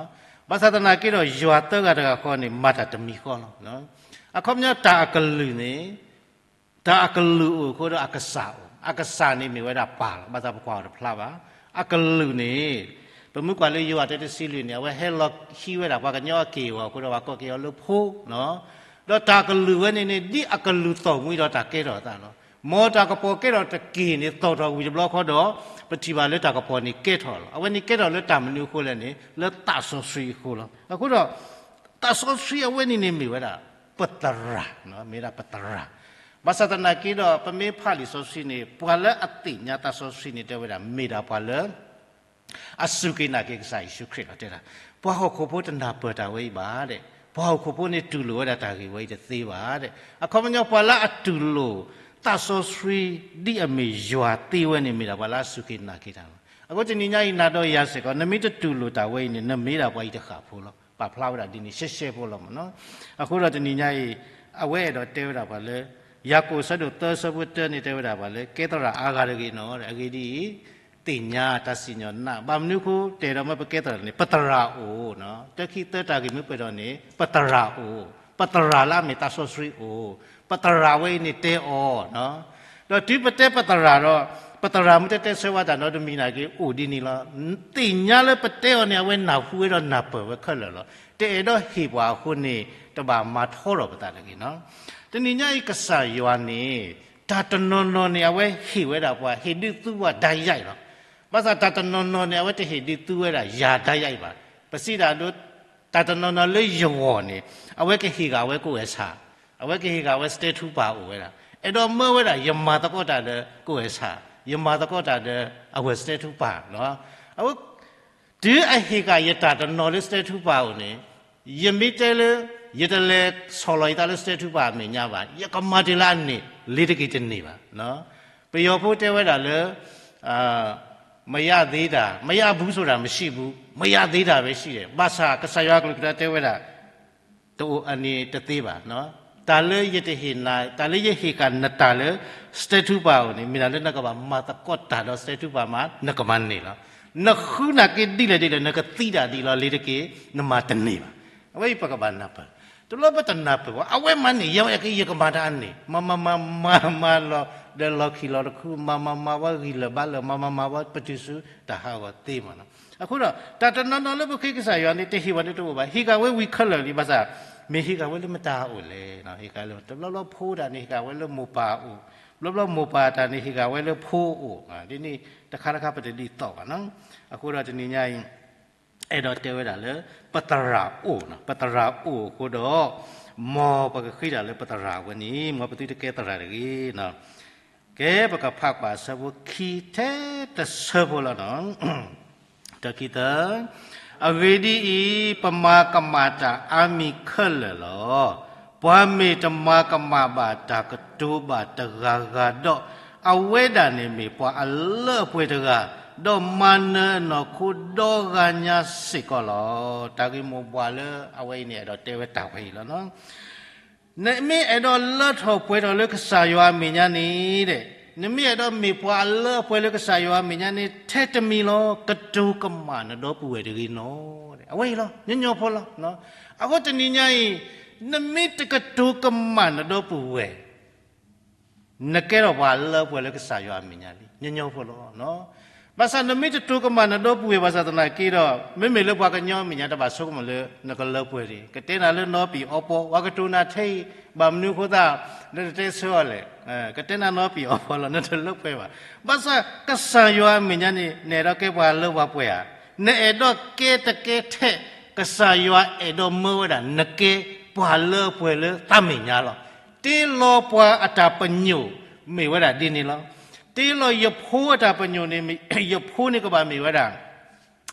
ဘၣ်ဆၣ်သနာ်က့ဒီး ယွၤသၢဂၤတဂၤဃီန့ၣ် မၤတၢ်တမံၤဃီလီၤ. အခီပညီတၢ်အကလုၢ်န့ၣ် တၢ်အကလုၢ်အိၣ်အဃိဒီးအကစၢ်အိၣ်, အကစၢ်န့ၣ်မ့ၢ်ဝဲဒၣ်ပၢ်လီၤ. ဘၣ်ဆၣ်ပကွၢ်အီၤတဖျါဘၣ်. အကလုၢ်န့ၣ် ပမ့ၢ်ကွၢ်လၢယိၤဟၣ်တၢတဆံလွံၢ်န့ၣ် အဝဲဟဲလီၤဟံးဝဲဒၣ်ပှၤကညီအက့ၢ်အဂီၤအဃိဒီး ပှၤကိးက့ၤအီၤလၢဖိ ဒီးတၢ်ကလုၢ်ဝဲန့ၣ်န့ၣ် ဒ်အကလုၢ်သီၣ်မှံဒီးတၢ်ကဲထီၣ်အသးလီၤ. မ်တၢ်ကပီၤကဲထီၣ်တက့ၢ်န့ၣ် သီၣ်ထီၣ်ဝံၤတဘျီဃီဒီး ပထံၣ်ဘၣ်လၢတၢ်ကပီၤန့ၣ်ကဲထီၣ်လီၤ. အဝဲန့ၣ်ကဲထီၣ်လၢတၢ်မနုၤအဃိလဲၣ်န့ၣ် လၢသးစီဆှံအဃိလီၤ. အဃိဒီး သးစီဆှံအဝဲန့ၣ်န့ၣ်မ့ၢ်ဝဲဒၣ် ပသရၣ်, မ့ၢ်ဝဲဒၣ်ပသရၣ်. ဘၣ်ဆၣ်သနာ်က့ဒီး ပမ့ၢ်ဖးလံာ်စီဆှံန့ၣ် ပှၤလၢအသ့ၣ်ညါသးစီဆှံန့ၣ် တဲဝဲဒၣ် မ့ၢ်ဒၣ်ပှၤလၢ အစူၢ်က့ၤနာ်က့ၤကစၢ်ယ့ၣ်ၡူးခရံာ်လီၤ. တဲဒၣ် ပှၤဟီၣ်ခိၣ်ဖိတနၢ်ပၢၢ်တၢ်ဝဲအံၤဘၣ်ဒဲး, ပှၤဟီၣ်ခိၣ်ဖိန့ၣ်တူၢ်လိာ်ဝဲဒၣ်တၢ်ဂ့ၢ်ဝဲအံၤတသ့ဘၣ်ဒဲး. အခီပညီပှၤလၢအတူၢ်လိာ် သးစီဆှံဒ်အမ့ၢ်ယွၤသ့ဝဲန့ၣ် မ့ၢ်ဒၣ်ပှၤလၢအစူၢ်က့ၤနာ်က့ၤတၢ်လီၤ. အဃိတနံၤညါအံၤ နၤဒီးယၤစ့ၢ်ကီး နမ့ၢ်တတူၢ်လိာ်တၢ်ဝဲအံၤန့ၣ် နမ့ၢ်ဒၣ်ပှၤအံၤတဃၣ်ဖိလီၤ. ပာ်ဖျါဝဲဒၣ်ဒ်န့ၣ်ရှဲရှဲဖိလီၤမ့ၢ်နီၤ. အဃိဒီးတနံၤညါအံၤ အဝဲအဲၣ်ဒိးတဲဝဲဒၣ်ပှၤလၢ ယၤကိာ်ဆၢဒိၣ်သၢဆၢဖိတၢန့ၣ် တဲဝဲဒၣ်ပှၤလၢ ကဲသရၣ်အါဂၤတဂ့ၤနီၤ. အဂ့ၢ်ဒ်အံၤ သ့ၣ်ညါတၢ်စံၣ်ညီၣ်နး ဘၣ်မနုၤအဃိ တဲဒီးမ့ၢ်ပကဲသရၣ်န့ၣ် ပသရၣ်အိၣ်, တၢခံသၢတၢ်ဂ့ၢ်မ့ၢ်ပှဲၤထီၣ်န့ၣ် ပသရၣ်အိၣ်, ပသရၣ်လၢအမ့ၢ်သးစီဆှံအိၣ်, ပသရၣ်ဝဲအံၤန့ၣ်တဲအီၤ, ဒီးတုၤပတဲပသရၣ်ဒီး ပသရၣ်မ့ၢ်တတဲဆၢဝဲတၢ်နီတမံၤနာ်က့ အိၣ်ဒ်န့ၣ်လီၤ. သ့ၣ်ညါလၢပတဲအီၤန့ၣ် အဝဲနၢ်ဟူဝဲဒီးနၢ်ပၢၢ်ဝဲခဲလၢာ်လီၤ. တအဲၣ်ဒိးဟ့ၣ်ပှၤအဃိန့ၣ် တဘၣ်မၤထီထီၣ်ပသးတဂ့ၤနီၤ. တနံၤညါအံၤကစၢ်ယွၤန့ၣ် တၢ်တနီၤနီၤန့ၣ် အဝဲဟ့ၣ်ဝဲဒၣ်ပှၤ ဟ့ၣ်ဒုးသူပှၤဒါယါအံၤလီၤ. ဘၣ်ဆၣ်တၢ်တနီၤနီၤန့ၣ် အဝဲတဟ့ၣ်ဒုးသူဝဲဒၣ်ယၤဒါယါအံၤဘၣ်. ပစံးဒၣ်ဒိ တၢ်တနီၤနီၤလၢယဂီၢ်န့ၣ် အဝဲကဟ့ၣ်ဃာ်ဝဲကိးဝဲဆၣ်, အဝဲကဟ့ၣ်ဃာ်ဝဲစတဲထူပၢ်အိၣ်ဝဲဒၣ်. အဲၣ်ဒိးမၢဝဲဒၣ် ယမၤသကိးတၢ်ဒီးကိးဝဲဆၣ်, ယမၤသကိးတၢ်ဒီးအဝဲစတဲထူပၢ်လီၤ. အဝဲ တုၤအဟ့ၣ်ဃာ်ယတၢ်တနီၤလၢစတဲထူပၢ်အအိၣ်န့ၣ်, ယမ့ၢ်တဲလၢ ယတလဲၤဆီၣ်လီၤယသးလၢစတဲထူပၢ်အမဲာ်ညါဘၣ်, ယကမၤတ့ၢ်လၢအန့ၣ် လ့ၤတက့ၤတန့ၢ်ဘၣ်. ပယီၤဖိတဲဝဲဒၣ်လၢ မရသေးတာ, မရဘူးဆိုတာ မရှိဘူး, မရသေးတာပဲရှိတယ်. ဘၣ်ဆၣ်ကစၢ်ယွၤကလုၢ်ကထါတဲဝဲဒၣ် တအိၣ်အန့ၣ်တသ့ဘၣ်. တၢ်လၢယတဟ့ၣ်နၤ, တၢ်လၢယဟ့ၣ်ဃာ်နတၢ်လၢ စတဲထူပာ်အိၣ်န့ၣ် မ့ၢ်တၢ်လၢနကဘၣ်မၤသကိးတၢ်ဒီးစတဲထူပာ်မး နကမၤန့ၢ်လီၤ. နဃုနၢ်က့ဒ်လဲၣ်ဒ်လဲၣ် နကသံဒၣ်ဒ်လီၤ လံၤတက့ၢ် နမၤတန့ၢ်ဘၣ်. အဝဲအံၤပကဘၣ်နၢ်ပၢၢ်, တဘျီပတနၢ်ပၢၢ်ဘၣ် အဝဲမၤန့ၢ်ယၤ ယကမၤတၢ်န့ၣ် မၤမၤမၤမၤမၤလီၤဒီးလီၢ်ခံလီၤတခူ မၤမၤမၤဝဲဂံၢ်လၢာ်ဘါလၢာ် မၤမၤမၤဝဲပတုၤဆူတၢ်ဟးဂီၤသ့မးနီၤ. အဃိဒီး တၢ်တနီၤနီၤလၢပဃ့ကစၢ်ယွၤန့ၣ် တဟ့ၣ်ဝဲန့ၣ်တအိၣ်ဘၣ်, ဟ့ၣ်ဃာ်ဝဲဝံၤခဲလၢာ်လံ, ဘၣ်ဆၣ် မ့ၢ်ဟ့ၣ်ဃာ်ဝဲလၢမတၤအအိၣ်လဲၣ်, ဟ့ၣ်ဃာ်လၢ တဘျီဘျီဖိတၢ်န့ၣ် ဟ့ၣ်ဃာ်ဝဲလၢမိၢ်ပၢ်အအိၣ်, ဘျီဘျီမိၢ်ပၢ်တၢ်န့ၣ် ဟ့ၣ်ဃာ်ဝဲလၢဖိအအိၣ်, ဒ်န့ၣ်တခါတခါပတဒ်သိးဘၣ်နီၤ. အဃိဒီးတနံၤညါအံၤ အဲၣ်ဒိးတဲဝဲဒၣ်လၢ ပသရၣ်အိၣ်နီၤ, ပသရၣ်အိၣ်အဃိဒီး မ်ပကဃ့တၢ်လၢပသရၣ်ဝဲန့ၣ် မ်ပသုတကဲသရၣ်တဂ့ၤနီၤ. ကဲ ပကဖးကွၢ်အဆၢဖိခံထဲတဆၢဖိလီၤနီၤ. တၢခံသၢ, အဂ့ၢ်ဒ်အံၤ, ပမၤကမၣ်တၢ်အါမံၤခဲလၢာ်လီၤ. ပှၤမ့ၢ်တမၤကမၣ်ဘၣ်တၢ်ကတိၤဘၣ်တဂၤဂၤဒီး, အဝဲဒၣ်န့ၣ်မ့ၢ်ပှၤအလၢအပှဲၤတဂၤ, ဒီးမၤနၢၤအနီၢ်ခိဒီဂၤညါစ့ၢ်ကီးလီၤ. တၢ်ဂ့ၢ်မိၢ်ပှၢ်လၢအဝဲအံၤန့ၣ် အဲၣ်ဒိးတဲဝဲတၢ်ဝဲအံၤလီၤနီၤ. နမ့ၢ်အဲၣ်ဒိးလၢထီၣ်ပှဲၤထီၣ်လၢကစၢ်ယွၤအမဲာ်ညါန့ၣ်, နမ့ၢ်အဲၣ်ဒိးမ့ၢ်ပှၤအလၢအပှဲၤလၢကစၢ်ယွၤအမဲာ်ညါန့ၣ် ထဲတမံၤလီၤ, ကတိၤကမၣ်နဒီပုၢ်ဝဲၢ်တဂ့ၤနီၤ. အဝဲအံၤလီၤ, ညီညီဖိလီၤ. အဃိတနံၤညါအံၤ, နမ့ၢ်တကတိၤကမၣ်နဒီပုၢ်ဝဲၢ် နကဲထီၣ်ပှၤလၢပှဲၤလၢကစၢ်ယွၤအမဲာ်ညါလံ, ညီညီဖိလီၤ. ဘၣ်ဆၣ်နမ့ၢ်တတိၤကမၣ်နဒီပုၢ်ဝဲၢ်ဘၣ်ဆၣ်သနာ်က့ဒီး, မ့မ့ၢ်လၢပှၤကညီအမဲာ်ညါတဘၣ်ဆိကမိၣ်လၢနကလၢပှဲၤဒံး, ကတဲနၤလၢနီပံၤအီပီ, ပှၤကတိၤနၤထဲအံၤ, ဘၣ်မနုၤအဃိသတး, နတတဲဆၢအီၤလဲၣ်, ကတဲနၤနီပံၤအီပီလီၤ, နတလၢပှဲၤဘၣ်. ဘၣ်ဆၣ်ကစၢ်ယွၤအမဲာ်ညါန့ၣ် နအဲၣ်ဒိးကဲပှၤလၢပှဲၤဧါ, နအဲၣ်ဒိးကဲတကဲထဲ, ကစၢ်ယွၤအဲၣ်ဒိးမၢဝဲဒၣ် နကဲပှၤလၢပှဲၤလၢသးမဲာ်ညါလီၤ. တ့လီၤပှၤအတၢ်ပညိၣ်မ့ၢ်ဝဲဒၣ်ဒ်န့ၣ်လီၤ. တ့လီၤယဖိအတၢ်ပညိၣ်န့ၣ်, ယဖိန့ၣ်ကဘၣ်မ့ၢ်ဝဲဒၣ်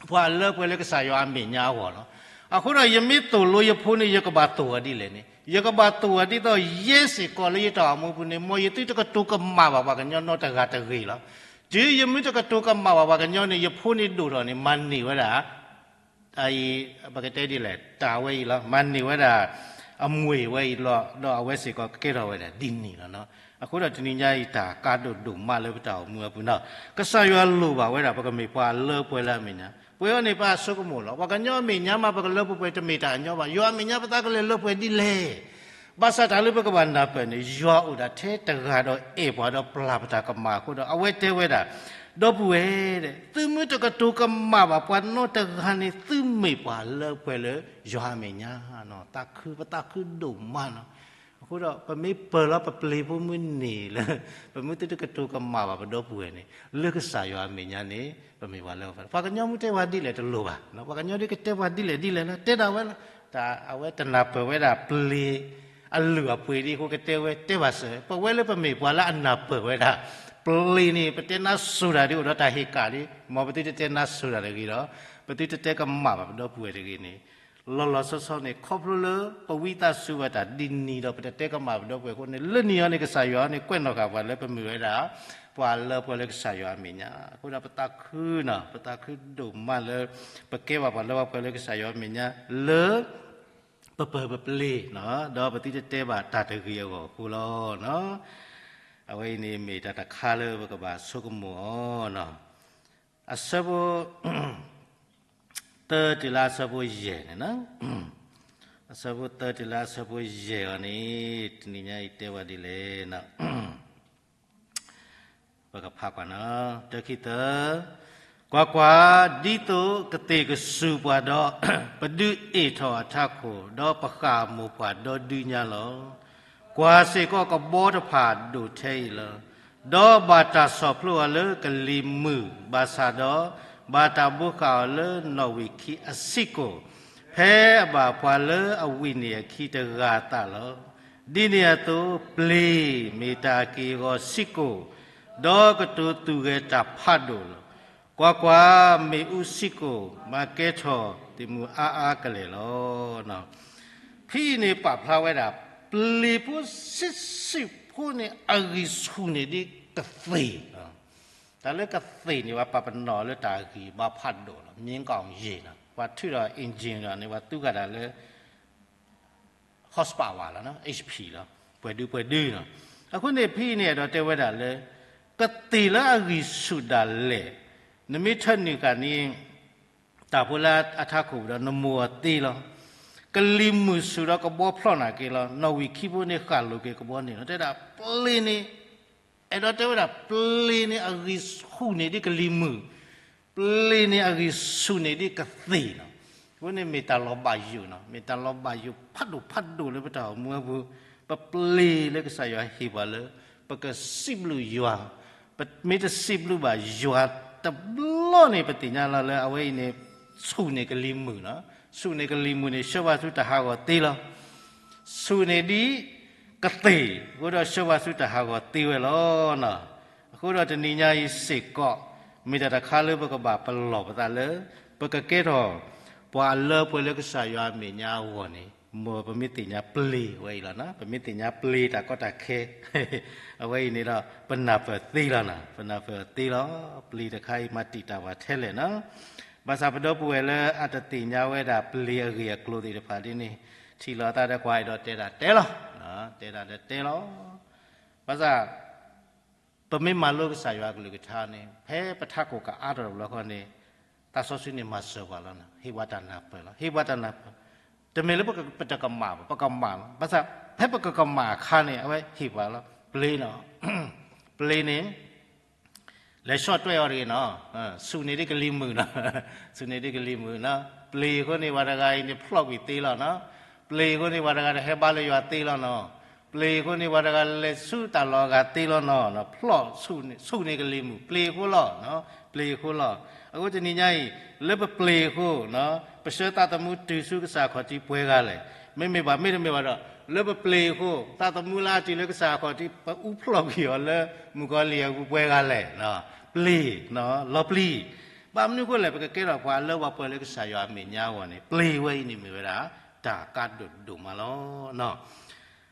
ပှၤအလၢပှဲၤလၢကစၢ်ယွၤအမဲာ်ညါအဂီၢ်လီၤ. အဃိဒီးယမ့ၢ်သိၣ်လိယဖိန့ၣ် ယကဘၣ်သိၣ်အီၤဒ်လဲၣ်န့ၣ်, ယကဘၣ်သိၣ်အီၤဒ်သိးယဲစ့ၢ်ကီးလၢယတၢ်အိၣ်မူပူၤန့ၣ်, မ်ယသုတကတိၤကမၣ်ဘၣ်ပှၤကညီနီတဂၤတဂ့ၤလီၤ. တုၤယမ့ၢ်တကတိၤကမၣ်ဘၣ်ပှၤကညီန့ၣ် ယဖိန့ၣ်ဒိၣ်ထီၣ်န့ၣ် မၤန့ၢ်ဝဲဒၣ် ပကတဲဒ်လဲၣ် တၢ်ဝဲအံၤလီၤ, မၤန့ၢ်ဝဲဒၣ် အမှ့ၢ်ဝဲအံၤလီၤ, ဒီးအဝဲစ့ၢ်ကီးကကဲထီၣ်ဝဲဒၣ်ဒ်န့ၣ်လီၤ. အဃိဒီးတနံၤညါအံၤ တၢ်ကါဒိၣ်ဒိၣ်မးလၢပတၢ်အိၣ်မူအပူၤနီၤ, ကစၢ်ယွၤလိၣ်ဘၣ်ဝဲဒၣ် ပကမ့ၢ်ပှၤအလၢပှဲၤလၢအမဲာ်ညါ, ပှဲၤအီၤန့ၣ် ပအဆိကမိၣ်လီၤ. ပှၤကညီအမဲာ်ညါမး ပကလၢပှဲၤပှဲၤတမ့ၢ်တၢ်ညီဘၣ်, ယွၤအမဲာ်ညါပသးကလဲၤလၢပှဲၤဒ်လဲၣ်. ဘၣ်ဆၣ်တၢ်လၢပကဘၣ်နၢ်ပၢၢ်န့ၣ် ယွၤအိၣ်ဒၣ်ထဲတဂၤဒီးအဲၣ်ပှၤဒီးပျၢ်ပတၢ်ကမၣ်အဃိဒီး အဝဲတဲဝဲဒၣ်, ဒီပုၢ်ဝဲၢ်, သုမ့ၢ်တကတိၤကမၣ်ဘၣ်ပှၤနီတဂၤန့ၣ် သုမ့ၢ်ပှၤလၢပှဲၤလၢယွၤအမဲာ်ညါ, သးခု, ပသးခုဒိၣ်မးနီၤ. အဃိဒီးပမ့ၢ်ပၢၢ်လီၤပပျ့ၤဖိမုၢ်နံၤလၢ ပမ့ၢ်သုတကတိၤကမၣ်ဘၣ်ပဒီပုၢ်ဝဲၢ်န့ၣ် လၢကစၢ်ယွၤအမဲာ်ညါန့ၣ် ပမ့ၢ်ပှၤလၢပှဲၤ, ပှၤကညီမ့ၢ်တဲပှၤဒ်လဲၣ်တလိၤဘၣ်, ပှၤကညီဒ်ကတဲပှၤဒ်လဲၣ်ဒ်လဲၣ်လီၤ တဲဒၣ်ဝဲလီၤ. တၢ်အဝဲတနၢ်ပၢၢ်ဝဲဒၣ်ပျ့ၤအလုၢ်အပှ့ၤဒ်အဃိကတဲဝဲတဲဘၣ်စၢၤ, ပဝဲလၢပမ့ၢ်ပှၤလၢအနၢ်ပၢၢ်ဝဲဒၣ် ပျ့ၤန့ၣ် ပတဲနါစိၤတၢ်ဒ်အိၣ်ဒီးတၢ်ဟ့ၣ်ကၣ်လံ, မ်ပသုတတဲနါစိၤတၢ်တဂ့ၤဒီး ပသုတတဲကမၣ်ဘၣ်ပဒီပုၢ်ဝဲၢ်တဂ့ၤန့ၣ် လီၤလီၤဆီဆီန့ၣ် ခီဖျိလၢပဝံသးစူၤဘၣ်တၢ်ဒ်န့ၣ်ဒီး ပတတဲကမၣ်ပဒီပုၢ်ဝဲၢ်အဃိန့ၣ် လၢနံၤအံၤန့ၣ် ကစၢ်ယွၤန့ၣ် ကွဲးနီၣ်ဃာ်ပှၤလၢပမ့ၢ်ဝဲဒၣ် ပှၤလၢပှဲၤလၢကစၢ်ယွၤအမဲာ်ညါ. အဃိဒီးပသးခုနီၤ, ပသးခုဒိၣ်မးလၢ ပကဲဘၣ်ပှၤလၢပှဲၤလၢကစၢ်ယွၤအမဲာ်ညါ လၢ ပပၢၢ်ပပျ့ၤ, ဒီးပသုတတဲဘၣ်တၢ်တဂ့ၤအဂီၢ်အဃိလီၤ. အဝဲအံၤန့ၣ်မ့ၢ်တၢ်တခါလၢပကဘၣ်ဆိကမိၣ်အီၤ အဆၢဖိ သၢတုၤလၢအဆၢဖိယဲၢ်န့ၣ်, အဆၢဖိသၢတုၤလၢအဆၢဖိယဲၢ်အံၤန့ၣ် တနံၤညါအံၤတဲဝဲဒ်လဲၣ်န့ၣ် ပကဖးကွၢ်နီၤ, တၢခံသၢ, ကွၢ်ကွၢ်, ဒ်သိးကသ့ၣ်ကစူၤပှၤဒီး ပဒုးအ့ၣ်ထီၣ်အထးခိၣ်, ဒီးပဃၣ်အမိၢ်ပှၢ်ဒီဒုညါလီၤ. ကွၢ်စ့ၢ်ကီးကဘီတဖၣ်ဒိၣ်ထဲအံၤလီၤ. ဒီးဘၣ်တၢ်ဆီၣ်ဖျိအီၤလၢကလံၤမုၢ်ဘၣ်ဆၣ်ဒီး, ဘၣ်တၢ်ဘိးဃာ်အီၤလၢနီၣ်ဝံာ်ခံအဆံးကိာ်, ဖဲအဘၣ်ပှၤလၢအဝံၣ်န့ၢ်အခံတဂၤအသးလီၤ. ဒ်န့ၣ်အသိး ပျ့ၤမ့ၢ်တၢ်အက့ၢ်အဂီၤဆံးကိာ်, ဒီးကတိၤသူၣ်ဂဲၤတၢ်ဖးဒိၣ်လီၤ. ကွၢ်ကွၢ်, မ့ၣ်အူဆံးကိာ် မၤကဲထီၣ်သ့ၣ်မုၢ်အါအါကလဲာ်လီၤ. ဖဲအံၤန့ၣ်ပာ်ဖျါဝဲဒၣ် ပျ့ၤဖိဆံးဆံးဖိန့ၣ် အဂံၢ်ဆူၣ်န့ၢ်ဒ်ကသ့ၣ်, တၢ်လၢကသ့ၣ်န့ၣ် ပှၤပာ်ပနီၣ်လၢတၢ်ဂံၢ်ဘါဖးဒိၣ်လီၤ, မြင်းကောင်ရေနီၤ, ပှၤထုးဒီး engine ဒီးန့ၣ် ပှၤသူဃာ်တၢ်လၢ horsepower လီၤ, H P လီၤ, ပှဲၤဒုပှဲၤဒုလီၤ. အဃိန့ၣ်ဖဲအံၤန့ၣ် အဲၣ်ဒိးတဲဝဲဒၣ်လၢ ကသ့ၣ်လၢအဂံၢ်ဆူၣ်ဒၣ်လဲာ်, နမ့ၢ်ထၢနုာ်ဃာ်န့ၣ် တၢ်ဖိလၢအထးခိၣ်ပူၤဒီး နမိၢ်အီၤသ့လီၤ. ကလံၤမုၢ်ဆူၣ်ဒီးကဘီဖျီၣ်နာ်က့လီၤ. နီၣ်ဝံာ်ခံဖိန့ၣ် ဃၣ်လိာ်က့ၤကဘီန့ၣ်လီၤ. တဲဒၣ်ပျ့ၤန့ၣ် အဲၣ်ဒိးတဲဝဲဒၣ် ပျ့ၤန့ၣ်အဂံၢ်ဆူၣ်န့ၢ်ဒ်ကလံၤမုၢ်, ပျ့ၤန့ၣ်အဂံၢ်ဆူၣ်န့ၢ်ဒ်ကသ့ၣ်လီၤ. အဃိန့ၣ်မ့ၢ်တၢ်လီၤဘၣ်ယိၣ်လီၤ. မ့ၢ်တၢ်လီၤဘၣ်ယိၣ်ဖးဒိၣ်ဖးဒိၣ်လၢပတၢ်အိၣ်မူအပူၤ, ပပျ့ၤလၢကစၢ်ယွၤဟ့ၣ်ပှၤလၢ ပကစံးဘျုးယွၤ, ပမ့ၢ်တစံးဘျုးဘၣ်ယွၤတဘျီန့ၣ် ပသ့ၣ်ညါလီၤလၢအဝဲအံၤန့ၣ် ဆူၣ်န့ၢ်ကလံၤမုၢ်လီၤ. ဆူၣ်န့ၢ်ကလံၤမုၢ်န့ၣ် ဆှၢပှၤဆူတၢ်ဟးဂီၤသ့လီၤ. ဆူၣ်န့ၢ်ဒ်ကသ့ၣ်, အဃိဒီးဆှၢပှၤဆူတၢ်ဟးဂီၤသ့ဝဲလီၤ. အဃိဒီးတနံၤညါအံၤစ့ၢ်ကီး မ့ၢ်တၢ်တခါလၢပကဘၣ်ပလီၢ်ပသးလၢ ပကကဲထီၣ် ပှၤအလၢပှဲၤလၢကစၢ်ယွၤအမဲာ်ညါအဂီၢ်န့ၣ် မ်ပမ့ၢ်သ့ၣ်ညါပျ့ၤဝဲအံၤလီၤ. ပမ့ၢ်သ့ၣ်ညါပျ့ၤတၢ်ကီတၢ်ခဲ အဝဲအံၤန့ၣ်ဒီး ပနၢ်ပၢၢ်သ့လီၤ. ပနၢ်ပၢၢ်သ့လီၤ. ပျ့ၤတခါအံၤမၤတံာ်တာ်ပှၤထဲလဲၣ်လီၤ. ဘၣ်ဆၣ်ပဒီပုၢ်ဝဲၢ်လၢအတသ့ၣ်ညါဝဲဒၣ်ပျ့ၤအဂ့ၢ်အကျိၤသ့ၣ်တဖၣ်ဒ်န့ၣ် ထံၣ်လီၤသးဒီးကွၢ်အဲၣ်ဒိးတဲဒၣ်တဲလီၤ. တဲဒၣ်ဒီးတဲလီၤ. ဘၣ်ဆၣ် ပမ့ၢ်မၤလိကစၢ်ယွၤအကလုၢ်ကထါန့ၣ် ဖဲပထးခိၣ်ကအါထီၣ်တဘျီဃီန့ၣ် သးစီဆှံန့ၣ်မၤစၢၤပှၤလီၤ. ဟ့ၣ်ပှၤတၢ်နၢ်ပၢၢ်လီၤ. ဟ့ၣ်ပှၤတၢ်နၢ်ပၢၢ်, တမ့ၢ်လၢပတကမၣ်ဘၣ်, ပကမၣ်လီၤ. ဘၣ်ဆၣ် ဖဲပကကမၣ်အခါန့ၣ် အဝဲဟ့ၣ်ပှၤလီၤ. ပျ့ၤလီၤ. ပျ့ၤန့ၣ် လဲၤဆီၣ်ထွဲအီၤတဂ့ၤနီၤ, ဆူၣ်န့ၢ်ဒ်ကလံၤမုၢ်နီၤ, ဆူၣ်န့ၢ်ဒ်ကလံၤမုၢ်နီၤ. ပျ့ၤအဃိန့ၣ် ပှၤတဂၤအံၤန့ၣ် ဖျီၣ်ကွံာ်သ့လီၤနီၤ. ပျ့ၤအဃိန့ၣ် ပှၤတဂၤတဟဲဘါလၢယွၤသ့လီၤနီၤ. ပျ့ၤအဃိန့ၣ် ပှၤတဂၤလဲၤဆူတၢ်လီၢ်အဂၤသ့လီၤနီၤ, ဖျီၣ်ဆူၣ်န့ၢ်ကလံၤမုၢ်, ပျ့ၤအဃိလီၤ, ပျ့ၤအဃိလီၤ. အဃိတနံၤညါအံၤ လၢပပျ့ၤအဃိ ပဆှၢသးသမူတုၤဆူကစၢ်ခီၣ်ထံးပှဲၤဂၤလဲၣ်. မ့မ့ၢ်ဘၣ် မ့တမ့ၢ်ဘၣ်ဒီး လၢပပျ့ၤအဃိ သးသမူလၢအတုၤလၢကစၢ်ခီၣ်ထံး ပအူဖျီၣ်ကွံာ်အီၤလၢမုၣ်ကီၤလံၢ်အပူၤပှဲၤဂၤလဲၣ်. ပျ့ၤ, လီၤပျံၤ. ဘၣ်မနုၤအဃိလဲၣ်, ပကကဲထီၣ်ပှၤလၢပှၤပှဲၤလၢကစၢ်ယွၤအမဲာ်ညါအဂီၢ်န့ၣ် ပျ့ၤဝဲအံၤန့ၣ်မ့ၢ်ဝဲဒၣ် တၢ်ကါဒိၣ်ဒိၣ်မးလီၤ.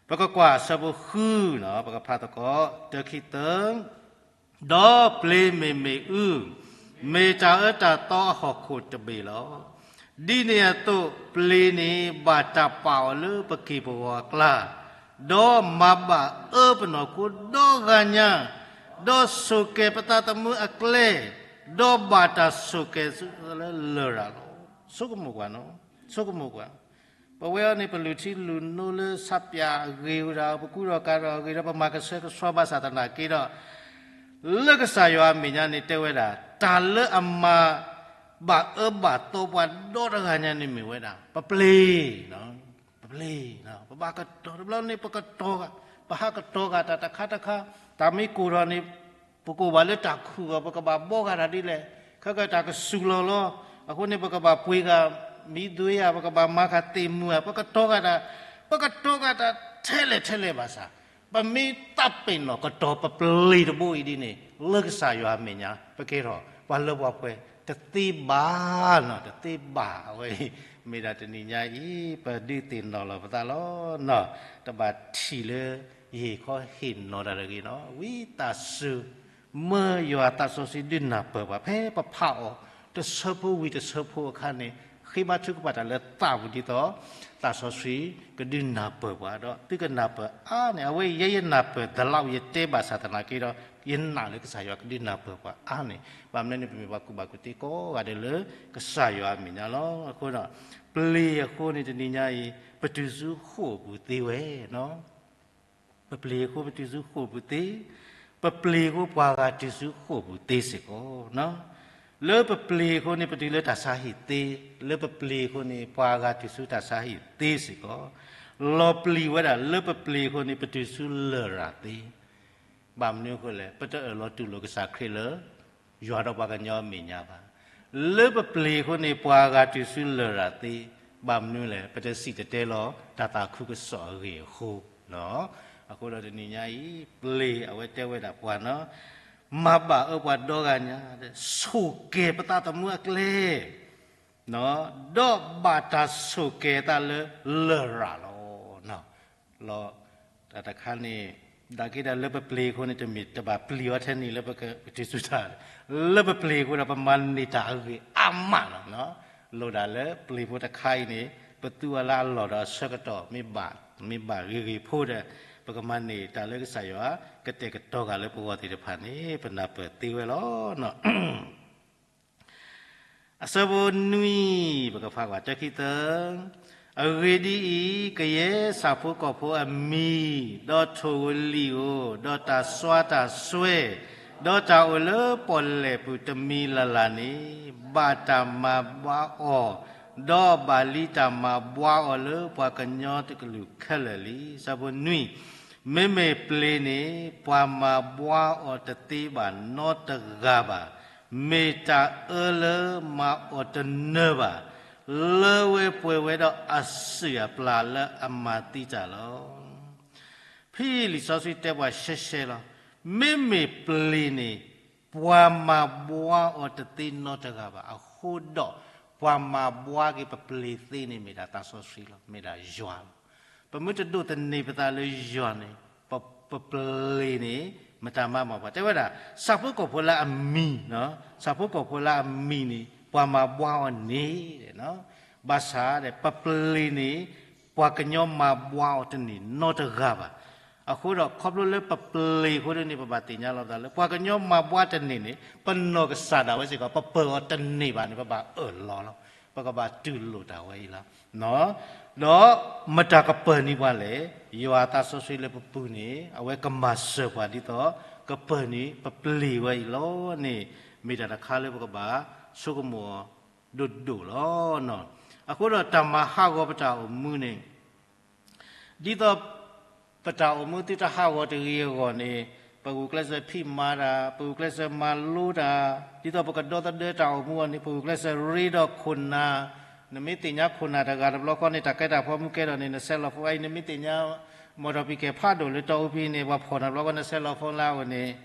ပကကွၢ်အဆၢဖိဃုနီၤ, ပကဖးသကိး တၢခံသၢ ဒီးပျ့ၤမ့ၢ်မ့ၣ်အူ, မ့ၢ်တၢ်အၢတၢ်သီအဟီၣ်ခိၣ်တဘ့ၣ်လီၤ. ဒ်န့ၣ်အသိး ပျ့ၤန့ၣ်ဘၣ်တၢ်ပာ်အီၤလၢပက့ၢ်ပဂီၤအကျါ, ဒီးမၤဘၣ်အၢပနီၢ်ခိဒီဂၤညါ, ဒီးဆိၣ်ကဲၤပသးသမူအကျဲ, ဒီးဘၣ်တၢ်ဆိၣ်ကဲၤဆူလၢလရာ်လီၤ. ဆိကမိၣ်ကွၢ်နီၤ, ဆိကမိၣ်ကွၢ် ပဝဲအံၤန့ၣ် ပလူၤထံလူၤနိလၢဆးပၠးအဂ့ၤဝဲဒၣ်, ပကူဒီးကၤဒီးအဂ့ၤဒီး ပမၤကဆှဲကဆှီဘၣ်ဆၣ်သနာ်က့ဒီး လၢကစၢ်ယွၤအမဲာ်ညါန့ၣ်တဲဝဲဒၣ် တၢ်လၢအမၤဘၣ်အၢဘၣ်သီပှၤဒီတဂၤညါန့ၣ်မ့ၢ်ဝဲဒၣ် ပပျ့ၤ, ပပျ့ၤ, ပဘၣ်ကတီၤတဘျီန့ၣ် ပကတီၤဂၤ, ပဟးကတီၤဂၤတၢ်တခါတခါ, တၢ်မ့ၢ်ကိၢ်ထီၣ်န့ၣ် ပကိၢ်ဘၣ်လၢတၢ်ခုၣ်အီၤ ပကဘၣ်ဘှီဂၤတၢ်ဒ်လဲၣ်, ခဲကတၢၢ်ကစူၤလီၤလီၤ, အဃိန့ၣ် ပကဘၣ်ပှ့ၤဂၤမံၤသွ့ဧါ, ပကဘၣ်မၤဃာ်သ့ၣ်မုၢ်ဧါ, ပကတီၤဂၤတၢ်, ပကတီၤဂၤတၢ်ထဲလဲၣ်ထဲလဲၣ်ဘၣ်ဆၣ်, ပမ့ၢ်သးပ့ၤနီၣ်ကတီၤပပျ့ၤတဘိအံၤဒ်န့ၣ် လၢကစၢ်ယွၤအမဲာ်ညါ ပကဲထီၣ်ပှၤလၢပှၤပှဲၤတသ့ဘၣ်နီၤ, တသ့ဘၣ်. အဝဲအံၤ မ့ၢ်ဒၣ်တနံၤညါအံၤ ပဒုးသ့ၣ်နီၣ်လီၤပသးလီၤနီၤ, တဘၣ်ထံၣ်လၢ ယဟ့ၣ်ခီဟ့ၣ်နီၤတၢ်တဂ့ၤနီၤ, ဝံသးစူၤ မၢယွၤသးစီဆှံဒုးနၢ်ပၢၢ်ပှၤ ဖဲပဖးအီၤ တဆၢဖိဝံၤတဆၢဖိအခါန့ၣ် ဃ့ဘါထုကဖၣ်တၢ်လၢသးပူၤဒ်သိး သးစီဆှံကဒုးနၢ်ပၢၢ်ပှၤဒီး သုကနၢ်ပၢၢ်အါန့ၢ် အဝဲယဲယနၢ်ပၢၢ်သးလီ ယတဲဘၣ်ဆၣ်သနာ်က့ဒီး ယနာ်လၢကစၢ်ယွၤကဒုးနၢ်ပၢၢ်ပှၤအါန့ၢ်, ဘၣ်မနုၤန့ၣ် ပမ့ၢ်ပှၤကူၣ်ဘၣ်ကူၣ်သ့ကိးဂၤဒဲးလၢကစၢ်ယွၤအမဲာ်ညါလီၤ. အဃိဒီး ပျ့ၤအဃိန့ၣ်တနံၤညါအံၤ ပတုၤဆူဃိာ်ပူၤသ့ဝဲနီၤ. ပပျ့ၤအဃိပတုၤဆူဃိာ်ပူၤသ့, ပပျ့ၤအဃိပှၤဂၤတုၤဆူဃိာ်ပူၤသ့စ့ၢ်ကီး. လၢပပျ့ၤအဃိန့ၣ် ပတုၤလၢတၢ်ဆါဟံၣ်သ့, လၢပပျ့ၤအဃိန့ၣ် ပှၤဂၤတုၤဆူတၢ်ဆါဟံၣ်သ့စ့ၢ်ကီး. လီၤပျံၤဝဲဒၣ်လၢပပျ့ၤအဃိန့ၣ် ပတုၤဆူလရာ်သ့. ဘၣ်မနုၤအဃိလဲၣ်, ပတအၢၣ်လီၤတူၢ်လိာ်ကစၢ်ခရံာ်လၢ ယွၤဒီးပှၤကညီအမဲာ်ညါဘၣ်. လၢပပျ့ၤအဃိန့ၣ် ပှၤဂၤတုၤဆူလရာ်သ့, ဘၣ်မနုၤလဲၣ်, ပတစံၣ်တဲၤတဲလီၤတၢ်သးခုကစီၣ်အဂ့ၢ်အဃိလီၤ. အဃိဒီးတနံၤညါအံၤ ပျ့ၤအဝဲတဲဝဲဒၣ်ပှၤနီၤ, မၤဘၣ်အၢပှၤဒီဂၤညါ, ဆိၣ်ကဲၤပသးသမူအကျဲ ဒီးဘၣ်တၢ်ဆိၣ်ကဲၤသးလၢလရာ်လီၤ. လီၤ, တၢ်တခါန့ၣ် ဒၣ်က့ၤဒၣ်လၢပပျ့ၤအဃိန့ၣ် တမ့ၢ်တဘၣ်ပျံၤအီၤထဲန့ၣ်လၢပကတုၤဆူတၢ်, လၢပပျ့ၤအဃိဒီး ပမၤန့ၢ်တၢ်အဂ့ၤအါမးလီၤ. လိၣ်ဒၣ်လၢပျ့ၤဖိတခါအံၤန့ၣ် ပသူအီၤလၢအလီၢ်ဒီးအဆၢကတီၢ်မ့ၢ်ဘၣ် မ့ၢ်ဘၣ်ဂ့ၤဂ့ၤဖိဒီး ပကမၤန့ၢ်တၢ်လၢကစၢ်ယွၤ ကတဲာ်ကတီၤဂၤလၢပဂီၢ်သ့ၣ်တဖၣ်န့ၣ် ပနၢ်ပၢၢ်သ့ဝဲလီၤ. အဆၢဖိနွံ ပကဖးကွၢ်တၢခံသၢ, အဂ့ၢ်ဒ်အံၤ, ကယဲၢ်ဆၣ်ဖိကီၢ်ဖိအမံၤ, ဒီးထိၣ်ဧိၤလံၣ်ဧိၤ, ဒီးတၢ်စွါတၢ်စွဲ, ဒီးတၢ်အိၣ်လၢပီၣ်လဲၣ်ပူၤတမံၤလၢ်လၢ်န့ၣ်, ဘၣ်တၢ်မၤဘှါအီၤ, ဒီးဘၣ်လံတၢ်မၤဘှါအီၤလၢပှၤကညီတကလုာ်ခဲလၢာ်လံ. အဆၢဖိနွံ, မ့မ့ၢ်ပျ့ၤန့ၣ် ပှၤမၤဘှါအီၤတသ့ဘၣ်နီတဂၤဘၣ်. မ့ၢ်တၢ်အၢလၢမၤအီၤတနၢၤဘၣ်, လၢဝဲပှဲၤဝဲဒီးအစုၣ်အပျၢ်လၢအမၤသံတၢ်လီၤ. ဖဲလံာ်စီဆှံတဲပှၤရှဲရှဲလီၤ. မ့မ့ၢ်ပျ့ၤန့ၣ် ပှၤမၤဘှါအီၤတသ့နီတဂၤဘၣ်. အဃိဒီး ပှၤမၤဘှါက့ၤပပျ့ၤသ့န့ၣ် မ့ၢ်ဒၣ်သးစီဆှံလီၤ, မ့ၢ်ဒၣ်ယွၤလီၤ. ပမ့ၢ်တဒိးသန့ၤပသးလၢယွၤန့ၣ် ပပျ့ၤန့ၣ် မတၤမၤမၤပှၤ. တဲဝဲဒၣ် ဆၣ်ဖိကီၢ်ဖိလၢအမံၤ, ဆၣ်ဖိကီၢ်ဖိလၢအမံၤန့ၣ် ပှၤမၤဘှါအီၤန့ၣ် ဘၣ်ဆၣ်ဒီး ပပျ့ၤန့ၣ် ပှၤကညီမၤဘှါအီၤတန့ၢ်နီတဂၤဘၣ်. အဃိဒီး ခီဖျိလၢပပျ့ၤအဃိန့ၣ် ပဘၣ်သ့ၣ်ညါလီၤပသးလၢ ပှၤကညီမၤဘှါတန့ၢ်န့ၣ် ပနီၢ်ကစၢ်ဒၣ်ဝဲစ့ၢ်ကီး ပပၢၤအီၤတန့ၢ်ဘၣ်န့ၣ် ပဘၣ်အၢၣ်လီၤလီၤ. ပကဘၣ်တူၢ်လိာ်တၢ်ဝဲအံၤလီၤ. ဒီးမတၤကပၢၤန့ၢ်ပှၤလဲၣ်. ယွၤအသးစီဆှံလၢပပူၤန့ၣ် အဝဲကမၤစၢၤပှၤဒ်သိး ကပၢၤန့ၢ်ပပျ့ၤဝဲအံၤလီၤန့ၣ် မ့ၢ်တၢ်တခါလၢပကဘၣ်ဆိကမိၣ်အီၤဒိၣ်ဒိၣ်လီၤ. အဃိဒီးတၢ်မၤဟးဂီၤပတၢ်အိၣ်မူန့ၣ် ဒ်သိးပတၢ်အိၣ်မူသုတဟးဂီၤတဂ့ၤအဂီၢ်န့ၣ် ပဂုာ်ကျဲးစၢးဖံးမၤတၢ်, ပဂုာ်ကျဲးစၢးမၤလိတၢ်, ဒ်သိးပကဒီသဒၢတၢ်အိၣ်မူအီၤန့ၣ် ပဂုာ်ကျဲးစၢးရ့ဒီးခိၣ်နၢ်, နမ့ၢ်သ့ၣ်ညါခိၣ်နၢ်တဂၤတဘျီဃီန့ၣ် တၢ်ကဲတၢ်ဖီမုၢ်ကဲထီၣ်န့ၣ် နဆဲးလီၤ phone အအံၤ နမ့ၢ်သ့ၣ်ညါ မော်တော်ဆိုင်ကယ် ဖးဒိၣ်လၢတီအူဖဲန့ၣ် ပှၤဖီၣ်နၤတဘျီဃီ နဆဲးလီၤ phone လၢအအိၣ်န့ၣ်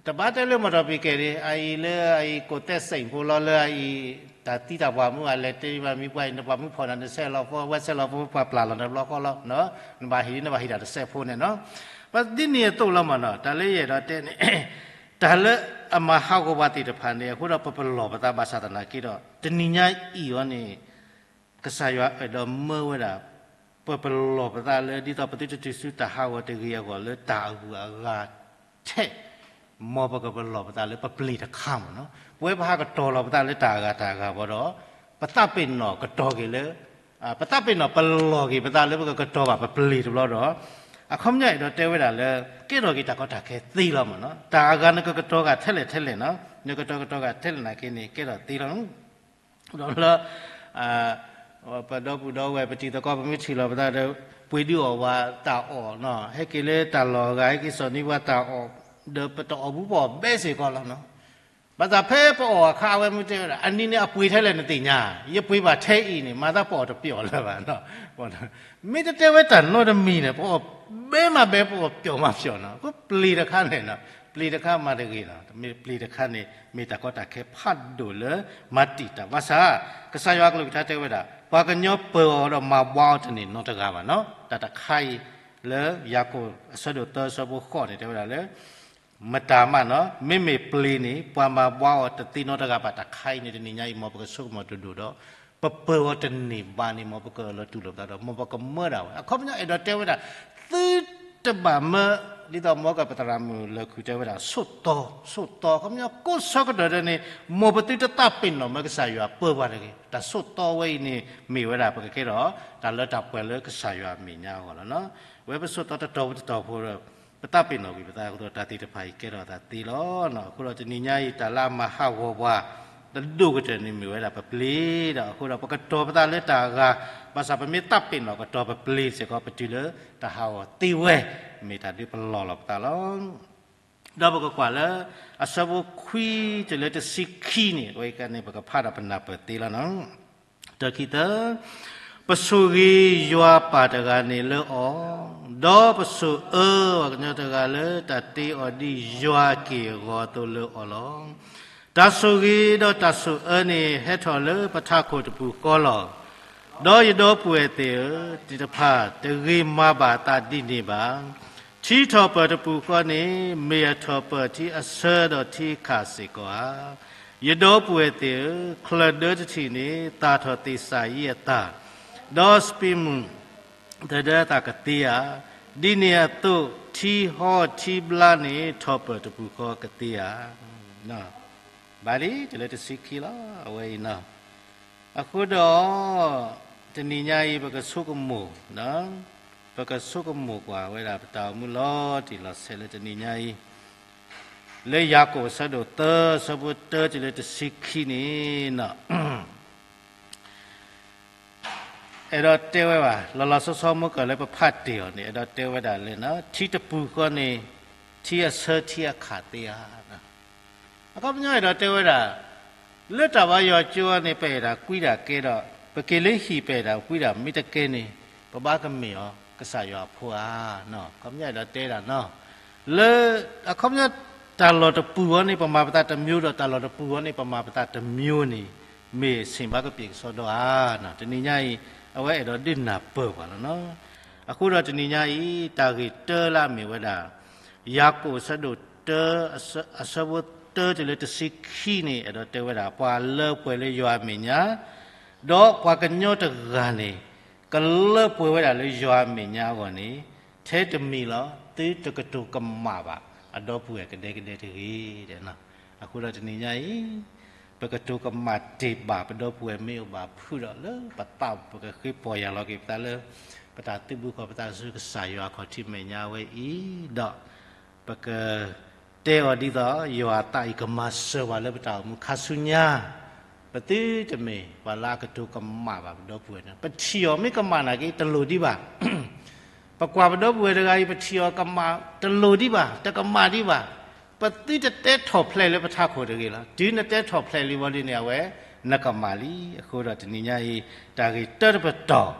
တဘၣ်တဲလၢ မော်တော်ဆိုင်ကယ် ဒ်အအံၤလၢအအံၤ ကိးသဲစ့ၣ်ဖိလီၤ လၢအအံၤ တၢ်သံတၢ်ပှၢ်မူအလဲၤတ့ဘၣ်မံၤပှၢ်အံၤ နပှၢ်မူဖီၣ်နၤ နဆဲးလီၤ phone ဝဲဆဲးလီၤ phone ပှၤပျၢ်လီၤနဘျီဃီလီၤ. နဘၣ်ဟံး နဘၣ်ဟံးတၢ်တစဲးဖိန့ၣ်နီၤ. ပဒ်န့ၣ်အသိးလီၤမးနီၤ တၢ်လၢယအဲၣ်ဒိးတဲန့ၣ် တၢ်လၢအမၤဟးဂီၤပှၤသ့ၣ်တဖၣ်န့ၣ် အဃိဒီးပပလီၢ်ပသးဘၣ်ဆၣ်သနာ်က့ဒီး တနံၤညါအံၤအီၤန့ၣ် ကစၢ်ယွၤအဲၣ်ဒိးမၢဝဲဒၣ် ပပလီၢ်ပသးလၢ ဒ်သိးပသုတတုၤဆူတၢ်ဟးဂီၤတဂ့ၤအဂီၢ်လၢတၢ်အဂုၤအဂၤထဲ မ်ပကပလီၢ်ပသးလၢပပျ့ၤတခါမးနီၤ. ပဝဲပဟးကတီၤလီၤပသးလၢတၢ်အဂၤတၢ်အဂၤဘၣ်ဒီး ပသးပ့ၤနီၣ်ကတီၤက့ၤလၢ ပသးပ့ၤနီၣ်ပလီၢ်က့ၤပသးလၢပကကတီၤဘၣ်ပပျ့ၤတဘျီဒီး အခီပညီအဲၣ်ဒိးတဲဝဲဒၣ်လၢ ကဲထီၣ်က့ၤတၢ်ကီတၢ်ခဲသ့လီၤမးနီၤ. တၢ်အဂၤနကကတီၤဂၤထဲလဲၣ်ထဲလဲၣ်နီၤ, နကတီၤကတီၤဂၤထဲလဲၣ်နာ်က့န့ၣ် ကဲထီၣ်သ့လီၤ. ဒီးလၢ ပဒီပုၢ်ဒီဝဲၢ်ပတံၤသကိး ပမ့ၢ်ထံၣ်လီၤပသးဒီး ပှ့ၤဒုးအီၣ်ဝဲတၢ်အီၣ်နီၤ, ဟဲက့ၤလၢတၢ်လီၢ်အဂၤ ဟဲက့ၤစိာ်န့ၢ်ပှၤတၢ်အီၣ် ဒီးပတအီၣ်ဘူးပအီၣ်ဘဲစ့ၢ်ကီးလီၤနီၤ. ဘၣ်ဆၣ်ဖဲပအီၣ်အခါ အဝဲမ့ၢ်တဲဝဲဒၣ် အနံၤန့ၣ်အပှ့ၤထဲလဲၣ်နသ့ၣ်ညါ, ယပှ့ၤဘၣ်ထဲအံၤန့ၣ် မၤသးပအီၣ်တပျီၢ်လၢၤဘၣ်နီၤ. မ့ၢ်တတဲဝဲတၢ်နီတမံၤန့ၣ် ပအီၣ်ဘဲမးဘဲ ပအီၣ်ပျီၢ်မးပျီၢ်နီၤ. ပပျ့ၤတခါန့ၣ်နီၤ, ပျ့ၤတခါမၤတဂ့ၤနီၤ, မ့ၢ်ပျ့ၤတခါန့ၣ် မ့ၢ်တၢ်ကီတၢ်ခဲဖးဒိၣ်လၢမၤတံာ်တာ်ဘၣ်ဆၣ်, ကစၢ်ယွၤကလုၢ်ကထါတဲဝဲဒၣ် ပှၤကညီပၢၤအီၤဒီးမၤဘှါအီၤတန့ၢ်နီတဂၤဘၣ်နီၤ. တၢ်တခါအံၤလၢယၤကိာ်အဆၢဒိၣ်သၢအဆၢဖိဃိးန့ၣ် တဲဝဲဒၣ်လၢ မတၤမးနီၤ, မ့မ့ၢ်ပျ့ၤန့ၣ် ပှၤမၤဘှါအီၤတသ့နီတဂၤဘၣ်. တၢ်တခါအံၤန့ၣ် တနံၤညါအံၤမ်ပကဆိကမိၣ်တဒိၣ်ဒီး ပပၢၤအီၤတန့ၢ်ဘၣ်န့ၣ် မ်ပကအၢၣ်လီၤတူၢ်လိာ်ပသးဒီး မ်ပကမၢဒၣ်ဝဲ. အခီပညီအဲၣ်ဒိးတဲဝဲဒၣ် သုတဘၣ်မၢ ဒ်သိးမ်ကပသရၣ်မုၣ်လၢၢ်ခုၣ်တဲဝဲဒၣ် ဆိးသီ, ဆိးသီ အခီပညီကိးဆၢကတီၢ်ဒဲးန့ၣ် မ်ပသုတသးပ့ၤနီၣ်မၢကစၢ်ယွၤပၢၤပှၤတဂ့ၤ. တၢ်ဆိးသီဝဲအံၤန့ၣ် မ့ၢ်ဝဲဒၣ်ပကကဲထီၣ် တၢ်လၢတၢ်ပှဲၤလၢကစၢ်ယွၤအမဲာ်ညါအဂီၢ်လီၤနီၤ. ဝဲပဆိးသီတတီၤဖိတတီၤဖိဒီး ပသးပ့ၤနီၣ်ကွံာ်ပသးအဃိဒီး တၢ်သ့ၣ်တဖၣ်အံၤကဲထီၣ်အသးသ့လီၤ. အဃိဒီးတနံၤညါအံၤ တၢ်လၢအမၤဟးဂီၤပှၤ တဒိၣ်ကတၢၢ်န့ၣ်မ့ၢ်ဝဲဒၣ်ပပျ့ၤဒီး အဃိဒီးပကတီၤပသးလၢတၢ်အဂၤ, ဘၣ်ဆၣ်ပမ့ၢ်သးပ့ၤနီၣ်ကတီၤပပျ့ၤစ့ၢ်ကီး ပတုၤလၢတၢ်ဟးဂီၤသ့ဝဲ, မ့ၢ်တၢ်ဒုးပလီၢ်လီၤပသးလီၤ. ဒီးပကကွၢ်လၢ အဆၢဖိခွံတုၤလၢတဆံခံန့ၣ် အဝဲန့ၣ် ပကဖးဒီးပနၢ်ပၢၢ်သ့လီၤနီၤ. တၢခံသၢ, ပဆိၣ်ဂ့ၤယွၤပၢ်တဂၤန့ၣ်လၢအီၤ, ဒီးပဆိၣ်အၢပှၤကညီတဂၤလၢတၢ်တ့အီၤဒ်ယွၤက့ၢ်အဂီၤအသိးလၢအီၤလီၤ. တၢ်ဆိၣ်ဂ့ၤဒီးတၢ်ဆိၣ်အၢန့ၣ် ဟဲထီၣ်လၢပထးခိၣ်တပူၤဃီလီၤ. ဒီးယဒီပုၢ်ဝဲၢ်သ့ၣ်ဧၢ, သ့ၣ်တဖၣ်တဂ့ၤမၤဘၣ်အသးဒ်န့ၣ်ဘၣ်. ထံထီၣ်ပၢၢ်တပူၤဃီန့ၣ် မ့ၢ်အထီၣ်ပၢၢ်ထံအဆၢဒီးထံအခၣ်စ့ၢ်ကီးဧါ. ယဒီပုၢ်ဝဲၢ်သ့ၣ်ဧၢ, ချၢၣ်ဒၢတထံၣ်န့ၣ် သၣ်ထီၣ်သ့ၣ်စၤယံအသၣ်, ဒီးစပံးမုၢ် တဒၢသးကသ့ဧါ, ဒ်န့ၣ်အသိး ထံဟီၣ်ထံဘျါန့ၣ် ထီၣ်ပၢၢ်တပူၤဃီကသ့ဧါ. ဘၣ်လံ တုၤလၢတဆံခံလီၤ အဝဲအံၤနီၤ. အဃိဒီး တနံၤညါအံၤ ပကဆိကမိၣ်, ပကဆိကမိၣ်ကွၢ်ဝဲဒၣ်ပတၢ်အိၣ်မူလီၤတံၢ်လီၤဆဲးလၢတနံၤညါအံၤ, လၢယၤကိာ်အဆၢဒိၣ်သၢ အဆၢဖိတၢတုၤလၢတဆံခံန့ၣ်နီၤ အဲၣ်ဒိးတဲဝဲဘၣ်, လီၤလီၤဆီဆီမိၢ်ကၢၢ်လၢပဖးတ့ၢ်အီၤန့ၣ် အဲၣ်ဒိးတဲဝဲဒၣ်လၢ ထံတပူၤဃီန့ၣ် ထံအဆၢထံအခါသ့ဧါ. အခီပညီအဲၣ်ဒိးတဲဝဲဒၣ် လၢတၢ်ဘါယွၤကၠိန့ၣ် ပအဲၣ်ဒၣ်ကွံဒၣ်ကဲဒီး ပက့ၤလၢဟံၣ်ပအဲၣ်ဒၣ်ကွံဒၣ်မ့ၢ်တကဲန့ၣ် ပဘၣ်ကမ့ၢ်အီၤကစၢ်ယွၤအဖိဧါ. အခီပညီအဲၣ်ဒိးတဲဒၣ်နီၤ လၢ အခီပညီ တၢ်လီၢ်တပူၤဃီန့ၣ် ပမၤပသးတမျိုးဒီး တၢ်လီၢ်တပူၤဃီန့ၣ် ပမၤပသးတမျိုးန့ၣ် မ့ၢ်ဆ့ၣ်ဘၣ်ကပံာ်ကစီဒီဧါ. တနံၤညါအံၤ အဝဲအဲၣ်ဒိးဒုးနၢ်ပၢၢ်ပှၤလီၤနီၤ. အဃိဒီးတနံၤညါအံၤ တၢ်ဂ့ၢ်တၢလၢအမ့ၢ်ဝဲဒၣ် ယၤကိာ်အဆၢဒိၣ်တၢ အဆၢဖိတၢတုၤလၢတဆံခံန့ၣ် အဲၣ်ဒိးတဲဝဲဒၣ် ပှၤလၢပှဲၤလၢယွၤအမဲာ်ညါ ဒီးပှၤကညီတဂၤန့ၣ် ကလၢပှဲၤဝဲဒၣ်လၢယွၤအမဲာ်ညါအဂီၢ်န့ၣ် ထဲတမံၤလီၤ သုတကတိၤကမၣ်ဘၣ် အဒီပုၢ်ဝဲၢ်ကဒဲကဒဲတဂ့ၤ. အဃိဒီးတနံၤညါအံၤ ပကတိၤကမၣ်တ့ၢ်ဘၣ် ပဒီပုၢ်ဝဲၢ်မ့ၢ်အိၣ်ဘၣ်ဖုးဒီးလၢပသး ပကဃ့ပီၢ်ယၢ်လီၤက့ၤပသးလၢ ပတၢ်သုးဘူးဃီၤပသးဆူကစၢ်ယွၤအခီၣ်ထံးမဲာ်ညါဝဲအံၤဒီး ပက တဲအီၤဒ်သိး ယွၤအသးအံၤကမၤစၢၤပှၤလၢပတၢ်အိၣ်မူခါဆူညါ, ပသုတမ့ၢ်ပှၤလၢအကတိၤကမၣ်ဘၣ်ပဒီပုၢ်ဝဲၢ်န့ၣ်, ပထံၣ်အီၤမ့ၢ်ကမၣ်နာ်က့ တလိၣ်ဒံးဘၣ်. ပကွၢ်ပဒီပုၢ်ဝဲၢ်တဂၤအံၤ ပထံၣ်အီၤကမၣ်တလိၣ်ဒံးဘၣ်, တကမၣ်ဒံးဘၣ်. ပသုတတဲထီၣ်ဖျဲးလၢပထးခိၣ်တဂ့ၤလီၤ. တုၤနတဲထီၣ်ဖျဲးလံဝံၤဒ်န့ၣ် အဝဲနကမၣ်လံ. အဃိဒီးတနံၤညါအံၤ တၢ်ဂ့ၢ်တၢတပတီၢ်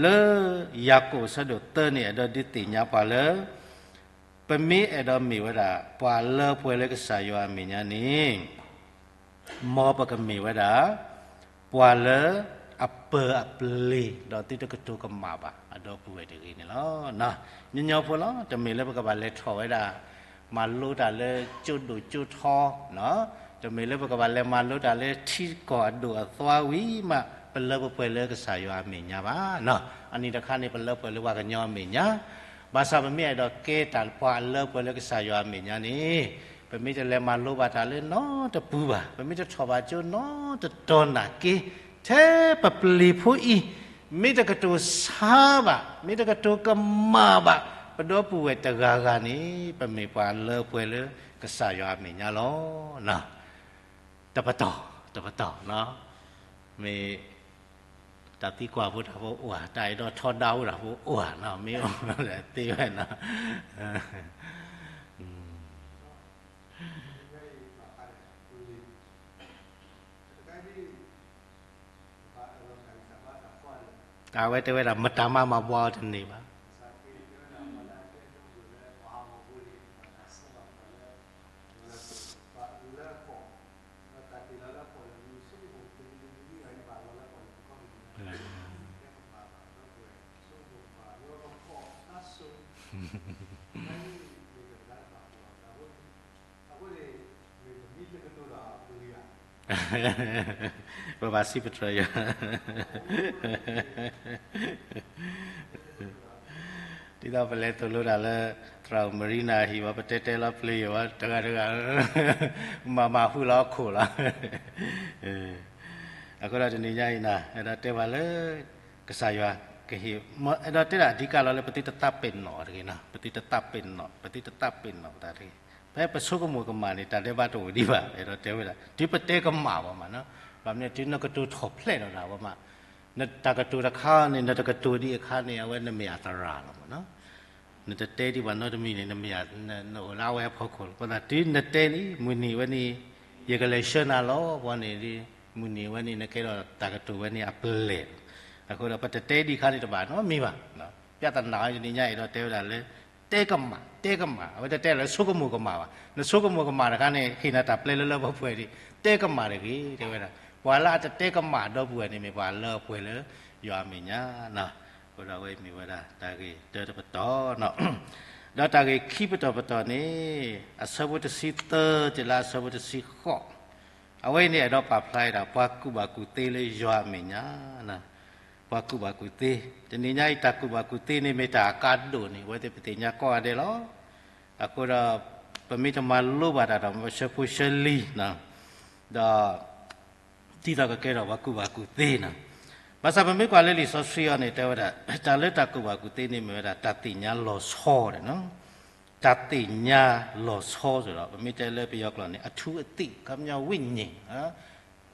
လၢ ယၤကိာ်အဆၢဒိၣ်သၢန့ၣ် အဲၣ်ဒိးဒုးသ့ၣ်ညါပှၤလၢ ပမ့ၢ်အဲၣ်ဒိးမ့ၢ်ဝဲဒၣ် ပှၤလၢပှဲၤလၢကစၢ်ယွၤအမဲာ်ညါန့ၣ် မ်ပကမ့ၢ်ဝဲဒၣ် ပှၤလၢအပၢၤအပျ့ၤ ဒီးသုတကတိၤကမၣ်ဘၣ် အဒီပုၢ်ဝဲၢ်တဂ့ၤန့ၣ်လီၤ. ညီညီဖိလီၤ. တမ့ၢ်လၢပကဘၣ်လဲၤထီၣ်ဝဲဒၣ် မၤလိတၢ်လၢကၠိဒိၣ်ကၠိထီ, တမ့ၢ်လၢပကဘၣ်လဲၤမၤလိတၢ်လၢထံကီၢ်အဒိၣ်အသွါဝံၤမး ပလၢပပှဲၤလၢကစၢ်ယွၤအမဲာ်ညါဘၣ်. အနံၤတခါန့ၣ် ပလၢပှဲၤလၢပှၤကညီအမဲာ်ညါ, ဘၣ်ဆၣ်ပမ့ၢ်အဲၣ်ဒိးကဲတၢ်ပှၤလၢပှဲၤလၢကစၢ်ယွၤအမဲာ်ညါန့ၣ် ပမ့ၢ်တလဲၤမၤလိဘၣ်တၢ်လၢနီတပူၤဘၣ်, ပမ့ၢ်တထီၣ်ဘၣ်ကၠိနီတတီၤနာ်က့, ထဲပပျ့ၤဖိအံၤ မ့ၢ်တကတိၤဆါဘၣ်, မ့ၢ်တကတိၤကမၣ်ဘၣ် ပဒီပုၢ်ဝဲၢ်တဂၤဂၤန့ၣ် ပမ့ၢ်ပှၤလၢပှဲၤလၢကစၢ်ယွၤအမဲာ်ညါလီၤ. တပတီၢ်, တပတီၢ်, မ့ၢ် တၢ်သံကွၢ်ဖိတၢ်ဖိအိၣ်ဧါ, တၢ်အဲၣ်ဒိးထီဒါအိၣ်တၢ်ဖိအိၣ်ဧါနီၤ, မ့ၢ်အိၣ်သ့ဝဲနီၤ. အဝဲတဲဝဲဒၣ် မတၤမးမၤဘှါအီၤတန့ၢ်ဘၣ်. ပဘၣ်စံးပတြၢၤယွၤ ဒ်သိးပလဲၤသိၣ်လိတၢ်လၢ သရၣ်မရံနၤဟံၣ်ဘၣ် ပတဲတဲလီၤပျ့ၤယွၤ တဂၤတဂၤ မၤမၤဟူလီၤခိၣ်လီၤ. အဃိဒီးတနံၤညါအံၤန့ၣ် အဲၣ်ဒိးတဲပှၤလၢ ကစၢ်ယွၤကဟ့ၣ်, အဲၣ်ဒိးတဲဒၣ်အဓိကလီၤလၢ ပသုတသးပ့ၤနီၣ်တဂ့ၤနီၤ, ပသုတသးပ့ၤနီၣ်, ပသုတသးပ့ၤနီၣ်ပသးတဂ့ၤ. ဖဲပဆိကမိၣ်ကမၣ်န့ၣ် တၢ်ဒဲးဘးတအိၣ်ဒံးဘၣ်, အဲၣ်ဒိးတဲဝဲဒၣ် တုၤပတဲကမၣ်ဘၣ်မးနီၤ, ဘၣ်မနုၤတုၤနကတိၤထီၣ်ဖျဲးဒီးတၢ်ဝဲမး, နတၢ်ကတိၤတခါန့ၣ် နတကတိၤဒံးအခါန့ၣ် အဝဲနမ့ၢ်အသရၣ်လီၤမးနီၤ. နတတဲဒံးဘၣ်နီတမံၤန့ၣ် နမ့ၢ်, နအိၣ်လၢအဝဲအဖီခိၣ်လီၤ. အဃိသတးတုၤနတဲလံ မုၢ်နံၤဝဲန့ၣ် ယကလဲၤဆှၢနၤလီၤ ပှၤန့ၣ်, မုၢ်နံၤဝဲန့ၣ် နကဲထီၣ်တၢ်ကတိၤဝဲန့ၣ်အပျဲၢ်လီၤ. အဃိဒီး ပတတဲဒံးအခါန့ၣ်တဘၣ်နီတမံၤဘၣ်. ပြဿနာတနံၤညါအဲၣ်ဒိးတဲဝဲဒၣ်လၢ တဲကမၣ်, တဲကမၣ်, အဝဲတတဲလၢဆိကမိၣ်ကမၣ်ဘၣ်. နဆိကမိၣ်ကမၣ်တခါန့ၣ် ဟ့ၣ်နၤတၢ်ပျဲလၢလၢပှဲၤပှဲၤဒံး, တဲကမၣ်တဂ့ၤ တဲဝဲဒၣ်. ပှၤလၢအတတဲကမၣ်ဒီပုၢ်ဝဲၢ်န့ၣ် မ့ၢ်ပှၤလၢအပှဲၤလၢယွၤအမဲာ်ညါနီၤ. အဃိဒီးအဝဲမ့ၢ်ဝဲဒၣ် တၢ်ဂ့ၢ်တၢတပတီၢ်နီၤ. ဒီးတၢ်ဂ့ၢ်ခံပတီၢ်ပတီၢ်န့ၣ် အဆၢဖိတဆံသၢတုၤလၢအဆၢဖိတဆံဃိး, အဝဲအံၤန့ၣ် အဲၣ်ဒိးပာ်ဖျါဝဲဒၣ် ပှၤကူၣ်ဘၣ်ကူၣ်သ့လၢယွၤအမဲာ်ညါနီၤ. ပှၤကူၣ်ဘၣ်ကူၣ်သ့, တနံၤညါအံၤ တၢ်ကူၣ်ဘၣ်ကူၣ်သ့န့ၣ် မ့ၢ်တၢ်အကါဒိၣ်န့ၣ် အဝဲသ့ၣ်ပသ့ၣ်ညါကိးဂၤဒဲးလီၤ. အဃိဒီး ပမ့ၢ်တမၤလိဘၣ်တၢ်ဒီး ပဆၢဖိဆၢလံၤ ဒီး ဒ်သိးကကဲထီၣ်ပှၤကူၣ်ဘၣ်ကူၣ်သ့န့ၣ်, ဘၣ်ဆၣ်ပမ့ၢ်ကွၢ်လၢလံာ်စီဆှံအံၤန့ၣ် တဲဝဲဒၣ် တၢ်လၢတၢ်ကူၣ်ဘၣ်ကူၣ်သ့န့ၣ် မ့ၢ်ဝဲဒၣ်တၢ်သ့ၣ်ညါလီၤဆီန့ၣ်, တၢ်သ့ၣ်ညါလီၤဆီစ့ၢ်ဒီး ပမ့ၢ်တဲလၢပယီၤကျိာ်န့ၣ် အထူးအသိ ခီပညီဝိညာဉ်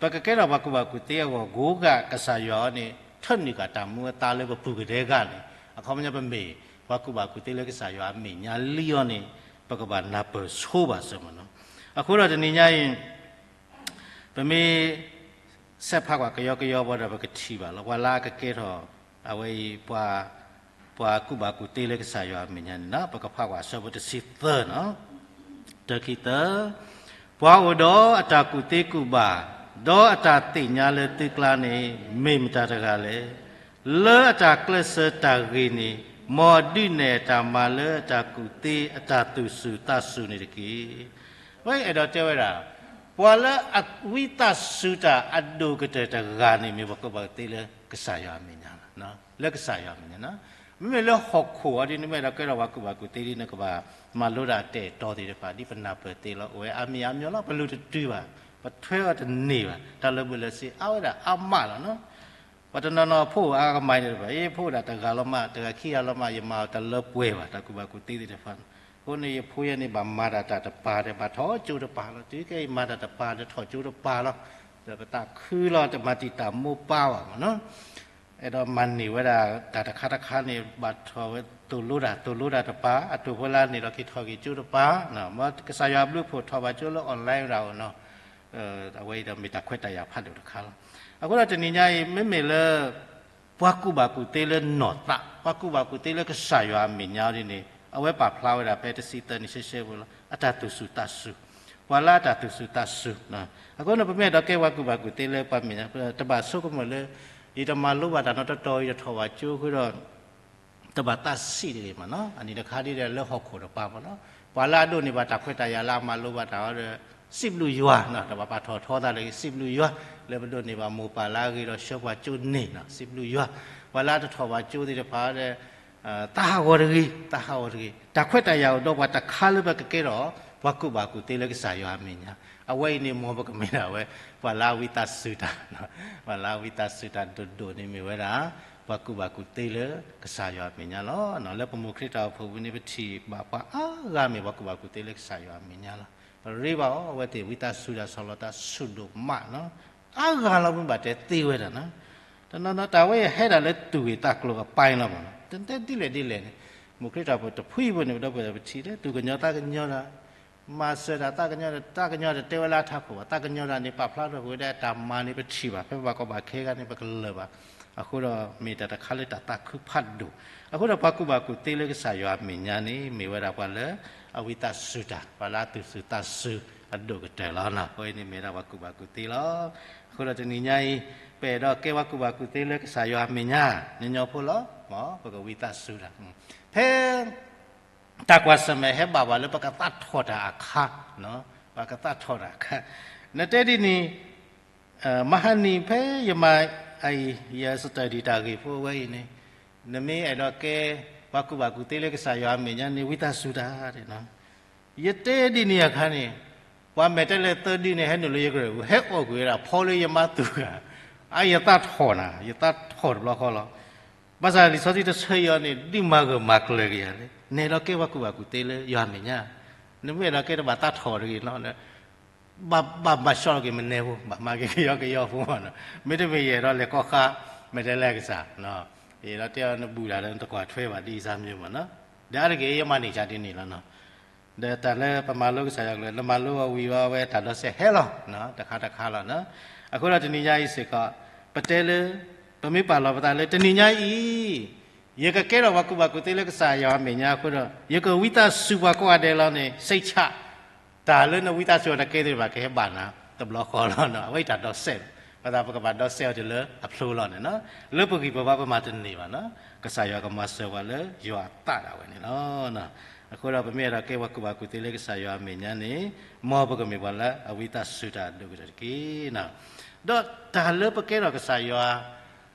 ပကကဲထီၣ်ပှၤကူၣ်ဘၣ်ကူၣ်သ့အဂီၢ် ကိးဂၤကစၢ်ယွၤန့ၣ် ထၢနုာ်ဃာ်တၢ်မူအသါလၢပပူၤကဒဲဂၤန့ၣ် အခီပညီပမ့ၢ်ပှၤကူၣ်ဘၣ်ကူၣ်သ့လၢကစၢ်ယွၤအမဲာ်ညါလံအီၤန့ၣ် ပကဘၣ်နၢ်ပၢၢ်ဆိဘၣ်စ့ၢ်မ့ၢ်နီၤ. အဃိဒီးတနံၤညါအံၤ ပမ့ၢ် ဆဲးဖးကွၢ်ကယီကယီဘၣ်ဒီး ပကထံၣ်ဘၣ်လီၤ. ပှၤလၢအကကဲထီၣ် အဝဲအံၤ ပှၤကူၣ်ဘၣ်ကူၣ်သ့လၢကစၢ်ယွၤအမဲာ်ညါန့ၣ် ပကဖးကွၢ်အဆၢဖိတဆံသၢန့ၣ်, တၢ ခံ သၢ, ပှၤအိၣ်ဒီးအတၢ်ကူၣ်သ့ကူၣ်ဘၣ် ဒီးအတၢ်သ့ၣ်ညါလၢသုကျါန့ၣ် မ့ၢ်မတၤတဂၤလဲၣ်. လၢအတၢ်ကျဲးစၢးတၢ်ဂ့ၤန့ၣ် မ်ဒုးနဲၣ်အတၢ်မၤလၢအတၢ်ကူၣ်သ့အတၢ်သူၣ်စူၤသးစူၤန့ၣ်တက့ၢ်. အဝဲအဲၣ်ဒိးတဲဝဲဒၣ် ပှၤလၢအဝံသးစူၤတၢ်အဒိၣ်ကတၢၢ်တဂၤန့ၣ် မ့ၢ်ပှၤကူၣ်ဘၣ်ကူၣ်သ့လၢကစၢ်ယွၤအမဲာ်ညါလီၤ. လၢကစၢ်ယွၤအမဲာ်ညါလီၤ. မ့မ့ၢ်လၢဟီၣ်ခိၣ်အီၤဒ်န့ၣ် မ့ၢ်အဲၣ်ဒိးကဲထီၣ်ပှၤကူၣ်ဘၣ်ကူၣ်သ့ဒ်န့ၣ် ကဘၣ်မၤလိဒၣ်အတၢ်အဲၣ်တီသ့ၣ်တဖၣ် ဒ်ပနၢ်ပၢၢ်သ့လီၤ. အိၣ်ဝဲအါမံၤအါမံၤလီၤ. ပလူၤတတုၤဘၣ်, ပထွဲအီၤတန့ၢ်ဘၣ်. တၢ်လၢာ်ဘူၣ်လၢာ်စ့ၤ အါဝဲဒၣ်အါမးလီၤနီၤ. ပှၤတနီၤနီၤဖိအိၣ်အါကမၢ်န့ၣ်တဖၣ် အ့ ဖိအိၣ်ဒၣ်တဂၤလီၤမး တဂၤခံဂၤလီၤမး ယမၤအီၤတလၢပှဲၤဘၣ် တၢ်ကူၣ်ဘၣ်ကူၣ်သ့သ့ၣ်တဖၣ်န့ၣ်. အဃိန့ၣ် ယဖိယဲန့ၣ် ဘၣ်မၤတၢ်တၢ်တပၤဒီး ဘၣ်ထီၣ်ကၠိတပၤလီၤ. တုၤခဲအံၤမၤတၢ်တပၤဒီးထီၣ်ကၠိတပၤလီၤ. ဒီးပသးခုလီၤ တမၤတံာ်တာ်မိၢ်ပၢ်ဘၣ်မ့ၢ်နီၤ. အဲၣ်ဒိးမၤန့ၢ်ဝဲဒၣ်တၢ်တခါတခါန့ၣ် ဘၣ်ထီၣ်ဝဲသိၣ်လိတၢ် သိၣ်လိတၢ်တပၤ အတိၢ်ဖိလၢန့ၣ်ဒီးက့ၤထီၣ်က့ၤကၠိတပၤ, မ်ကစၢ်ယွၤအဘျုးအဖှိၣ်ထီၣ်ဘၣ်ကၠိလၢ online ဒၣ်အီၤနီၤ. အဝဲအံၤဒီးမ့ၢ်တၢ်ခွဲးတၢ်ယာ်ဖးဒိၣ်တခါလီၤ. အဃိဒီးတနံၤညါအံၤ မ့မ့ၢ်လၢ ပှၤကူၣ်ဘၣ်ကူၣ်သ့လၢနီၢ်သး ပှၤကူၣ်ဘၣ်ကူၣ်သ့လၢကစၢ်ယွၤအမဲာ်ညါဒ်န့ၣ် အဝဲပာ်ဖျါဝဲဒၣ်ဖဲတဆံသၢန့ၣ် ရှဲရှဲဖိလီၤ. အတၢ်သူၣ်စူၤသးစူၤ, ပှၤလၢအတၢ်သူၣ်စူၤသးစူၤ. အဃိန့ၣ် ပမ့ၢ်အဲၣ်ဒိးကဲပှၤကူၣ်ဘၣ်ကူၣ်သ့လၢပှၤမဲာ်ညါ တဘၣ်ဆိကမိၣ်လၢ ယတမၤလိဘၣ်တၢ်နီတတီၤ ယတထီၣ်ဘၣ်ကၠိအဃိဒီး တဘၣ်သးဆံးတဂ့ၤမ့ၢ်နီၤ. အနံၤတခါဒ်ဒီးလၢဟီၣ်ခိၣ်တပၤမ့ၢ်နီၤ ပှၤလၢအဒိးန့ၢ်ဘၣ်တၢ်ခွဲးတၢ်ယာ်လၢအမၤလိဘၣ်တၢ်အီၤဒီး စံးဘျုးယွၤနီၤ. တဘၣ်ပာ်ထီၣ်ထီသးတဂ့ၤ စံးဘျုးယွၤ လၢပဒိးန့ၢ်ဘၣ်မိၢ်ပၢ်လၢအဂ့ၤဒီးဆှၢပှၤကၠိန့ၣ်နီၤ စံးဘျုးယွၤ. ပှၤလၢအတထီၣ်ဘၣ်ကၠိသ့ၣ်တဖၣ်ဒီး သးဟးဂီၤတဂ့ၤ သးဟးဂီၤတဂ့ၤ. တၢ်ခွဲးတၢ်ယာ်အိၣ်ဒီးပှၤတခါလၢပကကဲထီၣ် ပှၤကူၣ်ဘၣ်ကူၣ်သ့လၢကစၢ်ယွၤအမဲာ်ညါ အဝဲအံၤန့ၣ် မ်ပကမ့ၢ်ဒၣ်ဝဲ ပှၤလၢအဝံသးစူၤတၢ် ပှၤလၢအဝံသးစူၤတၢ်ဒိၣ်ဒိၣ်န့ၣ်မ့ၢ်ဝဲဒၣ် ပှၤကူၣ်ဘၣ်ကူၣ်သ့လၢကစၢ်ယွၤအမဲာ်ညါလီၤ. လၢပမိၢ်ခရံာ်တၢ်အိၣ်ဖှိၣ်ပူၤန့ၣ် ပထံၣ်ဘၣ်ပှၤအါဂၤမ့ၢ်ပှၤကူၣ်ဘၣ်ကူၣ်သ့လၢကစၢ်ယွၤအမဲာ်ညါလီၤ. ပရ့ဘၣ်အီၤ အဝဲသ့ၣ်ဝံသးစူၤတၢ်ဆီၣ်လီၤသးဆူၣ်ဒိၣ်မးနီၤ အါဂၤလီၤမ့ၢ်ဘၣ်တဲသ့ဝဲဒၣ်နီၤ. တနီၤနီၤတၢ်ဝဲအံၤဟဲဒၣ်လၢသူၣ်ဂ့ၢ်သးကျိၤအပိုင်းလီၤမ့ၢ်နီၤ တတဲဒ်လဲၣ်ဒ်လဲၣ်န့ၣ် မိၢ်ခရံာ်တၢ်အိၣ်ဖှိၣ်တဖုအံၤပူၤန့ၣ် ပဒီပုၢ်ဝဲၢ်ပထံၣ်လၢသူၣ်ကညီၤသးကညီၤတၢ် မၤစၢၤတၢ်သးကညီၤဒီး သးကညီၤတတဲဝဲလၢအထးခိၣ်ဘၣ် သးကညီၤတၢ်န့ၣ် ပာ်ဖျါထီၣ်ကွံာ်ဝဲဒၣ်တၢ်မၤန့ၣ် ပထံၣ်ဘၣ် ဖဲပဘၣ်ကီဘၣ်ခဲဂၤန့ၣ် ပကလၢာ်ဘၣ်. အဃိဒီးမ့ၢ်တၢ်တခါလၢတၢ်သးခုဖးဒိၣ်. အဃိဒီးပှၤကူၣ်ဘၣ်ကူၣ်သ့လၢကစၢ်ယွၤအမဲာ်ညါန့ၣ် မ့ၢ်ဝဲဒၣ်ပှၤလၢအဝံသးစူၤတၢ် ပှၤလၢအသူၣ်စူၤသးစူၤအဒိၣ်ကတၢၢ်လီၤ. အဃိန့ၣ်မ့ၢ်ဒၣ်ပှၤကူၣ်ဘၣ်ကူၣ်သ့လီၤ. အဃိဒီးတနံၤညါအံၤ ပအဲၣ်ဒိးကဲပှၤကူၣ်ဘၣ်ကူၣ်သ့လၢကစၢ်ယွၤအမဲာ်ညါ ညီညီဖိလီၤ. မ်ပကဝံသးစူၤတၢ် ဖဲ တၢ်ကွၢ်ဆၢၣ်မဲာ်ဟဲဘၣ်ပှၤလၢပကသးထီၣ်တၢ်အခါ, ပကသးထီၣ်တၢ်အခါ, နတဲဒ်န့ၣ် မဟါနံၤဖဲယမၤအံၤ ယ study တၢ်ဂ့ၢ်ဖိဝဲအံၤန့ၣ် နမ့ၢ်အဲၣ်ဒိးကဲ ပှၤကူၣ်ဘၣ်ကူၣ်သ့လၢကစၢ်ယွၤအမဲာ်ညါန့ၣ် ဝံသးစူၤတၢ် ယတဲဒ်န့ၣ်အခါန့ၣ် ပှၤမဲာ်တဲလဲၣ်သၢဒုန့ၣ် ဟဲနုာ်လၢယကရၢၢ်ပူၤ ဟဲအီၣ်ကွံာ်ဝဲဒၣ်ဖီလၢယမါသူၣ်ဂၤ, အါ ယသးထီၣ်နၤ ယသးထီၣ်တဘျီဃီလီၤ. ဘၣ်ဆၣ်လံာ်စီဆှံတဆၢအံၤအီၤန့ၣ် ဒုးမၤဂၢၢ်မၤကျၢၤက့ၤယၤလံ, နအဲၣ်ဒိးကဲပှၤကူၣ်ဘၣ်ကူၣ်သ့လၢယွၤအမဲာ်ညါ, နမ့ၢ်အဲၣ်ဒိးကဲတဘၣ်သးထီၣ်တဂ့ၤနီၤ, ဘၣ်ဘၣ်ဘၣ်ဆှီထီၣ်က့ၤမနဲဖိ ဘၣ်မၤက့ၤကယီကယီဖိမ့ၢ်နီၤ, မ့တမ့ၢ်ယအဲၣ်ဒိးလဲၤကီၢ်ဃါ မဲာ်တဲးလဲးကစၢ်, ယအဲၣ်ဒိးတဲအီၤနဘူၣ်တၢ်ဒီးနတကွၢ်ထွဲဘၣ်ဒ်အံၤစၢ်မ့ၢ်မ့ၢ်နီၤ, ဒီးအါတက့ၢ် ယမၤန့ၢ်ကဒ်န့ၣ်လီၤနီၤ. ဒီးတၢ်လၢပမၤလိကစၢ်ယွၤကျဲၤ နမၤလိအီၤဝံၤဝဲ အဝဲတၢ်ဒီးစဲးဟဲလီၤ, တခါတခါလီၤ. အဃိဒီးတနံၤညါအံၤစ့ၢ်ကီး ပတဲလၢ ပမ့ၢ်ပာ်လီၤပသးလၢတနံၤညါအံၤ ယကကဲထီၣ်ပှၤကူၣ်ဘၣ်ကူၣ်သ့လၢကစၢ်ယွၤအမဲာ်ညါအဃိဒီး ယကဝံသးစူၤပှၤကိးဂၤဒဲးလီၤန့ၣ် စိတ်ချ တၢ်လၢနဝံသးစူၤအီၤတကဲသ့ၣ်တဖၣ် ကဟဲဘၣ်နၤတဘျီဃီလီၤ. အဝဲအံၤတၢ်ဒီးစဲးလီၤ, ပသးပကဘၣ်ဒီးစဲးအီၤတုၤလၢအဖျိလီၤန့ၣ်, လၢပဂံၢ်ပဘါပမၤတန့ၢ်ဘၣ်နီၤ, ကစၢ်ယွၤကမၤစၢၤပှၤလၢယွၤအသးဒၣ်ဝဲန့ၣ်လီၤ. အဃိဒီးပမ့ၢ်အဲၣ်ဒိးကဲပှၤကူၣ်ဘၣ်ကူၣ်သ့လၢကစၢ်ယွၤအမဲာ်ညါန့ၣ်, မ်ပကမ့ၢ်ပှၤလၢအဝံသးစူၤတၢ်ဒိၣ်ကတၢၢ်တက့ၢ်. ဒီးတၢ်လၢပကဲထီၣ်ကစၢ်ယွၤ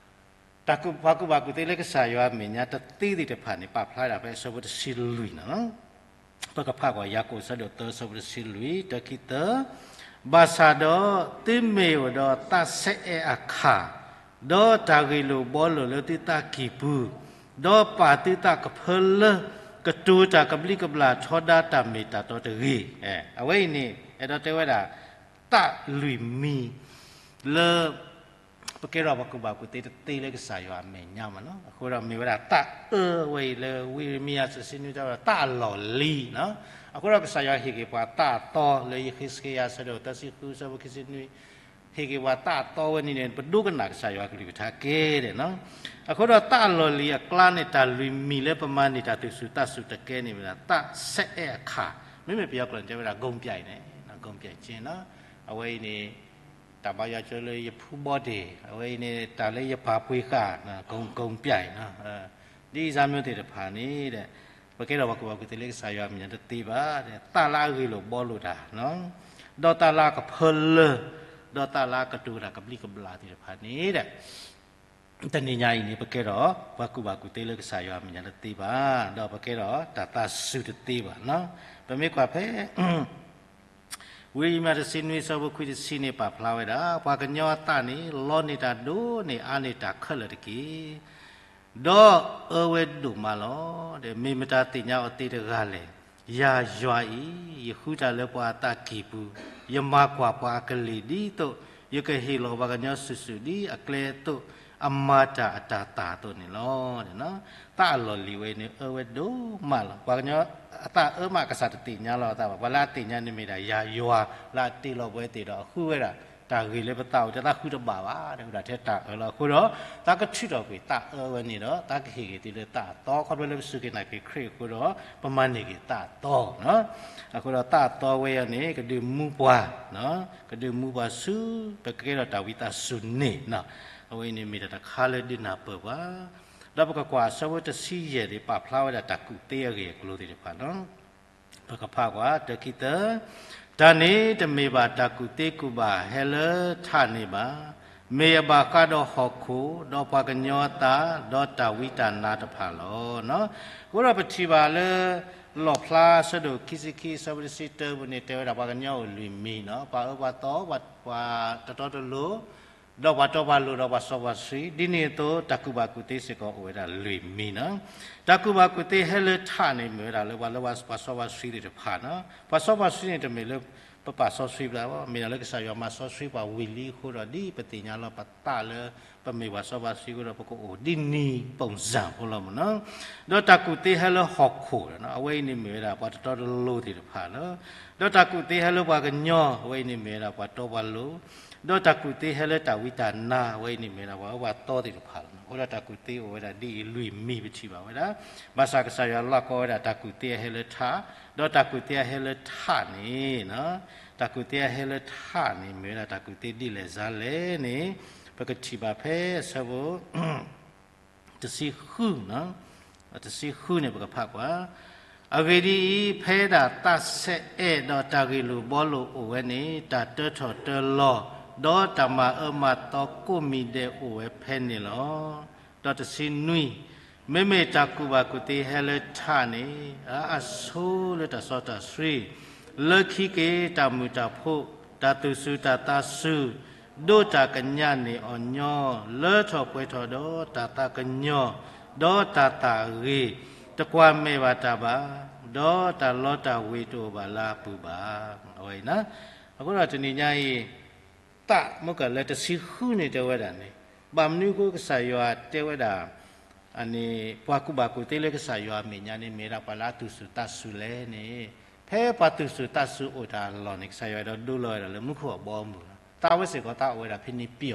ပှၤကူၣ်ဘၣ်ကူၣ်သ့လၢကစၢ်ယွၤအမဲာ်ညါတသ့သ့ၣ်တဖၣ်န့ၣ် ပာ်ဖျါဝဲဒၣ်ဖဲအဆၢဖိတဆံလွံၢ်န့ၣ်လီၤ. ပကဖးကွၢ်ယၤကိာ်အဆၢဒိၣ်သၢ အဆၢဖိတဆံလွံၢ်, တၢ ခံ သၢ, ဘၣ်ဆၣ်ဒီးသုမ့ၢ်အိၣ်ဒီးသးဆဲးအဲးအခၣ်, ဒီးတၢ်ဂ့ၢ်လိာ်ဘှီလိာ်လၢသုသးကံၢ်ပူၤ, ဒီးပာ်သုသးကဖၢလၢ ကတိၤတၢ်ကဘျံးကဘျၣ်ထီဒါတၢ်မ့ၢ်တၢ်တီတဂ့ၤ. အဝဲအံၤန့ၣ် အဲၣ်ဒိးတဲဝဲဒၣ် သးလွံၢ်မံၤ လၢ ပကဲထီၣ်ပှၤကူၣ်ဘၣ်ကူၣ်သ့တသ့လၢကစၢ်ယွၤအမဲာ်ညါမးနီၤ. အဃိဒီးမ့ၢ်ဝဲဒၣ်သးအၢဝဲအံၤလၢဝံယံးရမံယၤတဆံနွံတဲဝဲဒၣ်သးအလီၢ်လံၤနီၤ. အဃိဒီးကစၢ်ယွၤဟ့ၣ်က့ၤပှၤသးအသီလၢယဃ့းစက့ယၤ အဆၢဒိၣ်သၢဆံဃု အဆၢဖိခံဆံနွံ ဟ့ၣ်က့ၤပှၤသးအသီဝဲန့ၣ်န့ၣ် ပဒိကနၣ်ကစၢ်ယွၤကလုၢ်ကထါကဲဒဲးနီၤ. အဃိဒီးသးအလီၢ်လံၤအကျါန့ၣ် တၢ်လွံၢ်မံၤလၢပမၤန့ၢ်တၢ်သူၣ်စူၤသးစူၤတကဲန့ၣ်မ့ၢ်ဒၣ်သးဆဲးအဲးအခၣ်, မ့မ့ၢ်ပယီၤကျိာ်န့ၣ် တဲဝဲဒၣ် ဂုဏ်ပြိုင်န့ၣ် ဂုဏ်ပြိုင်က့နီၤ. အဝဲအံၤန့ၣ် တၢ်ဘါယွၤကၠိလၢယဖူဘီတ့ၢ်, အဝဲအံၤန့ၣ် တၢ်လၢယပာ်ပှ့ၤဃာ် ဂုဏ်ပြိုင်နီၤ. ဒ်အံၤစၢ်မ့ၢ်သ့ၣ်တဖၣ်န့ၣ် ပကဲထီၣ်ပှၤကူၣ်ဘၣ်ကူၣ်သ့လၢကစၢ်ယွၤအမဲာ်ညါတသ့ဘၣ်, သးလၢအဂ့ၢ်လိာ်ဘှီလိာ်တၢ် ဒီးသးလၢအကဖၢလၢ, ဒီးသးလၢအကတိၤတၢ်ကဘျံးကဘျၣ်သ့ၣ်တဖၣ်န့ၣ် တနံၤညါအံၤန့ၣ် ပကဲထီၣ်ပှၤကူၣ်ဘၣ်ကူၣ်သ့လၢကစၢ်ယွၤအမဲာ်ညါတသ့ဘၣ်, ဒီးပကဲထီၣ်တၢ်သးစူၤတသ့ဘၣ်. ပမ့ၢ်ကွၢ်ဖဲ ဝံယံးရမံယၤတဆံနွံ အဆၢဖိခွံတဆံန့ၣ် ပာ်ဖျါဝဲဒၣ် ပှၤကညီအသးန့ၣ် လီန့ၢ်တၢ်ဒိၣ်န့ၢ်အါန့ၢ်တၢ်ခဲလၢာ်တက့ၢ်. ဒီးအၢဝဲဒိၣ်မးလီၤ. မ့ၢ်မတၤသ့ၣ်ညါအီၤသ့တဂၤလဲၣ်. ယၤယွၤအံၤ ယဃုတၢ်လၢပှၤအသးကံၢ်ပူၤ, ယမၤကွၢ်ပှၤအကလံၢ်ဒ်သိး ယကဟ့ၣ်လီၤပှၤကညီစုာ်စုာ်ဒ်အကျဲအသိး, အမၤတၢ်အတၤသၣ်အသိးန့ၣ်လီၤ. သးအလီၢ်လံၤဝဲန့ၣ် အၢဝဲဒိၣ်မးလီၤ. ပှၤကညီအသးအၢမး ကစၢ်တသ့ၣ်ညါလီၤအသးဘၣ်. ပှၤလၢအသ့ၣ်ညါန့ၣ်မ့ၢ်ဒၣ်ယၤယွၤလၢအတ့လီၤပဝဲသ့ၣ်ဒီးအဃုဝဲဒၣ် တၢ်ဂ့ၢ်လၢပသးအိၣ် တဲသးဃုတဘၣ်ဘၣ် တဲဝဲဒၣ်ထဲတၢ်အၢလီၤ. အဃိဒီး သးကထုးထီၣ်ကွံာ်သးအၢဝဲန့ၣ်ဒီး သးကဟ့ၣ်က့ၤသုလၢသးအသီ ခီဖျိလၢပစူၢ်က့ၤနာ်က့ၤခရံာ်အဃိဒီး ပမၤန့ၢ်က့ၤသးအသီ အဃိဒီးသးအသီဝဲအံၤန့ၣ် ကဒုးမူပှၤ, ကဒုးမူပှၤဆူ ပကကဲထီၣ်တၢ်ဝံသးစူၤန့ၣ်, အဝဲအံၤန့ၣ်မ့ၢ်တၢ်တခါလၢဒုးနၢ်ပၢၢ်ပှၤ, ဒီးပကကွၢ်အဆၢဖိတဆံယဲၢ်န့ၣ် ပာ်ဖျါဝဲဒၣ်တၢ်ကူၣ်သ့အဂ့ၢ်အကျိၤသ့ၣ်တဖၣ်လီၤ. ပကဖးကွၢ် တၢ ခံ သၢ, တၢ်န့ၣ်တမ့ၢ်ဘၣ်တၢ်ကူၣ်သ့ကူၣ်ဘၣ်ဟဲလၢထးန့ၣ်ဘၣ်. မ့ၢ်အဘၣ်ဃးဒီးဟီၣ်ခိၣ်, ဒီးပှၤကညီအသး, ဒီးတၢ်ဝံတၢ်နါတဖၣ်လီၤ. အဃိဒီးပထံၣ်ဘၣ်လၢ လီၣ်ဖျါဆၢဒိၣ်ခံဆံခံ အဆၢဖိတဆံတၢပူၤန့ၣ် တဲဝဲဒၣ်ပှၤကညီအိၣ်လွံၢ်မံၤနီၤ, ပှၤအၢပှၤသီ, ပှၤတတီတလိၤ, ဒီးပှၤတီပှၤလိၤ ဒီးပှၤစီပှၤဆှံ, ဒ်န့ၣ်အသိး တၢ်ကူၣ်ဘၣ်ကူၣ်သ့စ့ၢ်ကီးအိၣ်ဝဲဒၣ်လွံၢ်မံၤနီၤ. တၢ်ကူၣ်ဘၣ်ကူၣ်သ့ဟဲလၢထးန့ၣ် မ့ၢ်ဝဲဒၣ်လၢပှၤလၢပှၤစီပှၤဆှံသ့ၣ်တဖၣ်နီၤ. ပှၤစီပှၤဆှံန့ၣ် တမ့ၢ်လၢပပာ်စီဆှံပှၤဘၣ်, မ့ၢ်ဒၣ်လၢကစၢ်ယွၤမၤစီဆှံပှၤဝံၤလံအဃိဒီး ဒ်ပသ့ၣ်ညါလီၤပသးလၢပမ့ၢ်ပှၤစီပှၤဆှံအဃိဒီး ပကအိၣ်ဒ်န့ၣ် ပုံစံ ဖိလီၤမ့ၢ်နီၤ. ဒီးတၢ်ကူၣ်သ့ဟဲလၢဟီၣ်ခိၣ်, အဝဲအံၤန့ၣ်မ့ၢ်ဝဲဒၣ်ပှၤတတီတလိၤသ့ၣ်တဖၣ်လီၤ. ဒီးတၢ်ကူၣ်သ့ဟဲလၢပှၤကညီ, အဝဲအံၤန့ၣ်မ့ၢ်ဝဲဒၣ်ပှၤတီပှၤလိၤ, ဒီးတၢ်ကူၣ်သ့ဟဲလၢတၢ်ဝံတၢ်နါ, အဝဲအံၤန့ၣ်မ့ၢ်ဝဲဒၣ်ပှၤအၢပှၤသီသ့ၣ်တဖၣ်လီၤ. အဃိဒီးတၢ်ကူၣ်သ့အိၣ်ဝဲဒၣ်ဒ်အံၤလွံၢ်မံၤပထံၣ်ဘၣ်ဝဲဒၣ်, ဘၣ်ဆၣ်ကစၢ်ယွၤလီၢ်ကီဝဲဒၣ်တၢ်ကူၣ်သ့အဟဲလၢထး, ဒီးတၢ်ကူၣ်သ့အဟဲလၢထးန့ၣ်, တၢ်ကူၣ်သ့အဟဲလၢထးန့ၣ် မ့ၢ်ဝဲဒၣ်တၢ်ကူၣ်သ့ဒ်လဲၣ်စါလဲၣ်န့ၣ်, ပကထံၣ်ဘၣ်ဖဲအဆၢဖိ တဆံဃု, တဆံဃုန့ၣ် ပကဖးကွၢ်. အဂ့ၢ်ဒ်အံၤ, ဖဲဒၣ်သးဆဲးအဲးဒီးတၢ်ဂ့ၢ်လိာ်ဘှီလိာ်အိၣ်ဝဲန့ၣ် တၢ်တၢထီၣ်တၢလီၤ, ဒီးတၢ်မၤအၢမၤသီကိးမံၤဒဲးအိၣ်ဝဲဖဲန့ၣ်လီၤ. ဒီးတဆံနွံ, မ့မ့ၢ်တၢ်ကူၣ်ဘၣ်ကူၣ်သ့ဟဲလၢထးန့ၣ်, အအဆိလၢတၢ်စီတၢ်ဆှံ, လၢခံက့ၤတၢ်မုာ်တၢ်ဖိး, တၢ်သူၣ်စူၤတၢ်သးစူၤ, ဒိးတၢ်ကညးန့ၢ်အီၤညီ, လၢထီၣ်ပှဲၤထီၣ်ဒီးတၢ်သးကညီၤ, ဒီးတၢ်သးအဂ့ၤ, တကွၢ်မဲာ်ဘၣ်တၢ်ဘၣ်, ဒီးတၢ်လီတၢ်ဝ့ၤတအိၣ်ဘၣ်လၢအပူၤဘၣ်. အဝဲအံၤ, အဃိဒီးတနံၤညါအံၤ သးမုၢ်ကလၢတဆံဃုန့ၣ်တဲဝဲဒၣ်န့ၣ်, ဘၣ်မနုၤအဃိကစၢ်ယွၤတဲဝဲဒၣ် အန့ၣ် ပှၤကူၣ်ဘၣ်ကူၣ်သ့လၢကစၢ်ယွၤအမဲာ်ညါန့ၣ် မ့ၢ်ဝဲဒၣ်ပှၤလၢအသူၣ်စူၤသးစူၤလဲၣ်န့ၣ်, ဖဲပှၤသူၣ်စူၤသးစူၤအိၣ်တၢ်အလီၢ်န့ၣ် ကစၢ်ယွၤအဲၣ်ဒိးဒိလီၤဝဲဒၣ်လၢမူခိၣ်အဘီအမုၢ်လီၤ. သးဝဲစ့ၢ်ကီးသးအိၣ်ဝဲဒၣ်ဖဲန့ၣ်ပျီ,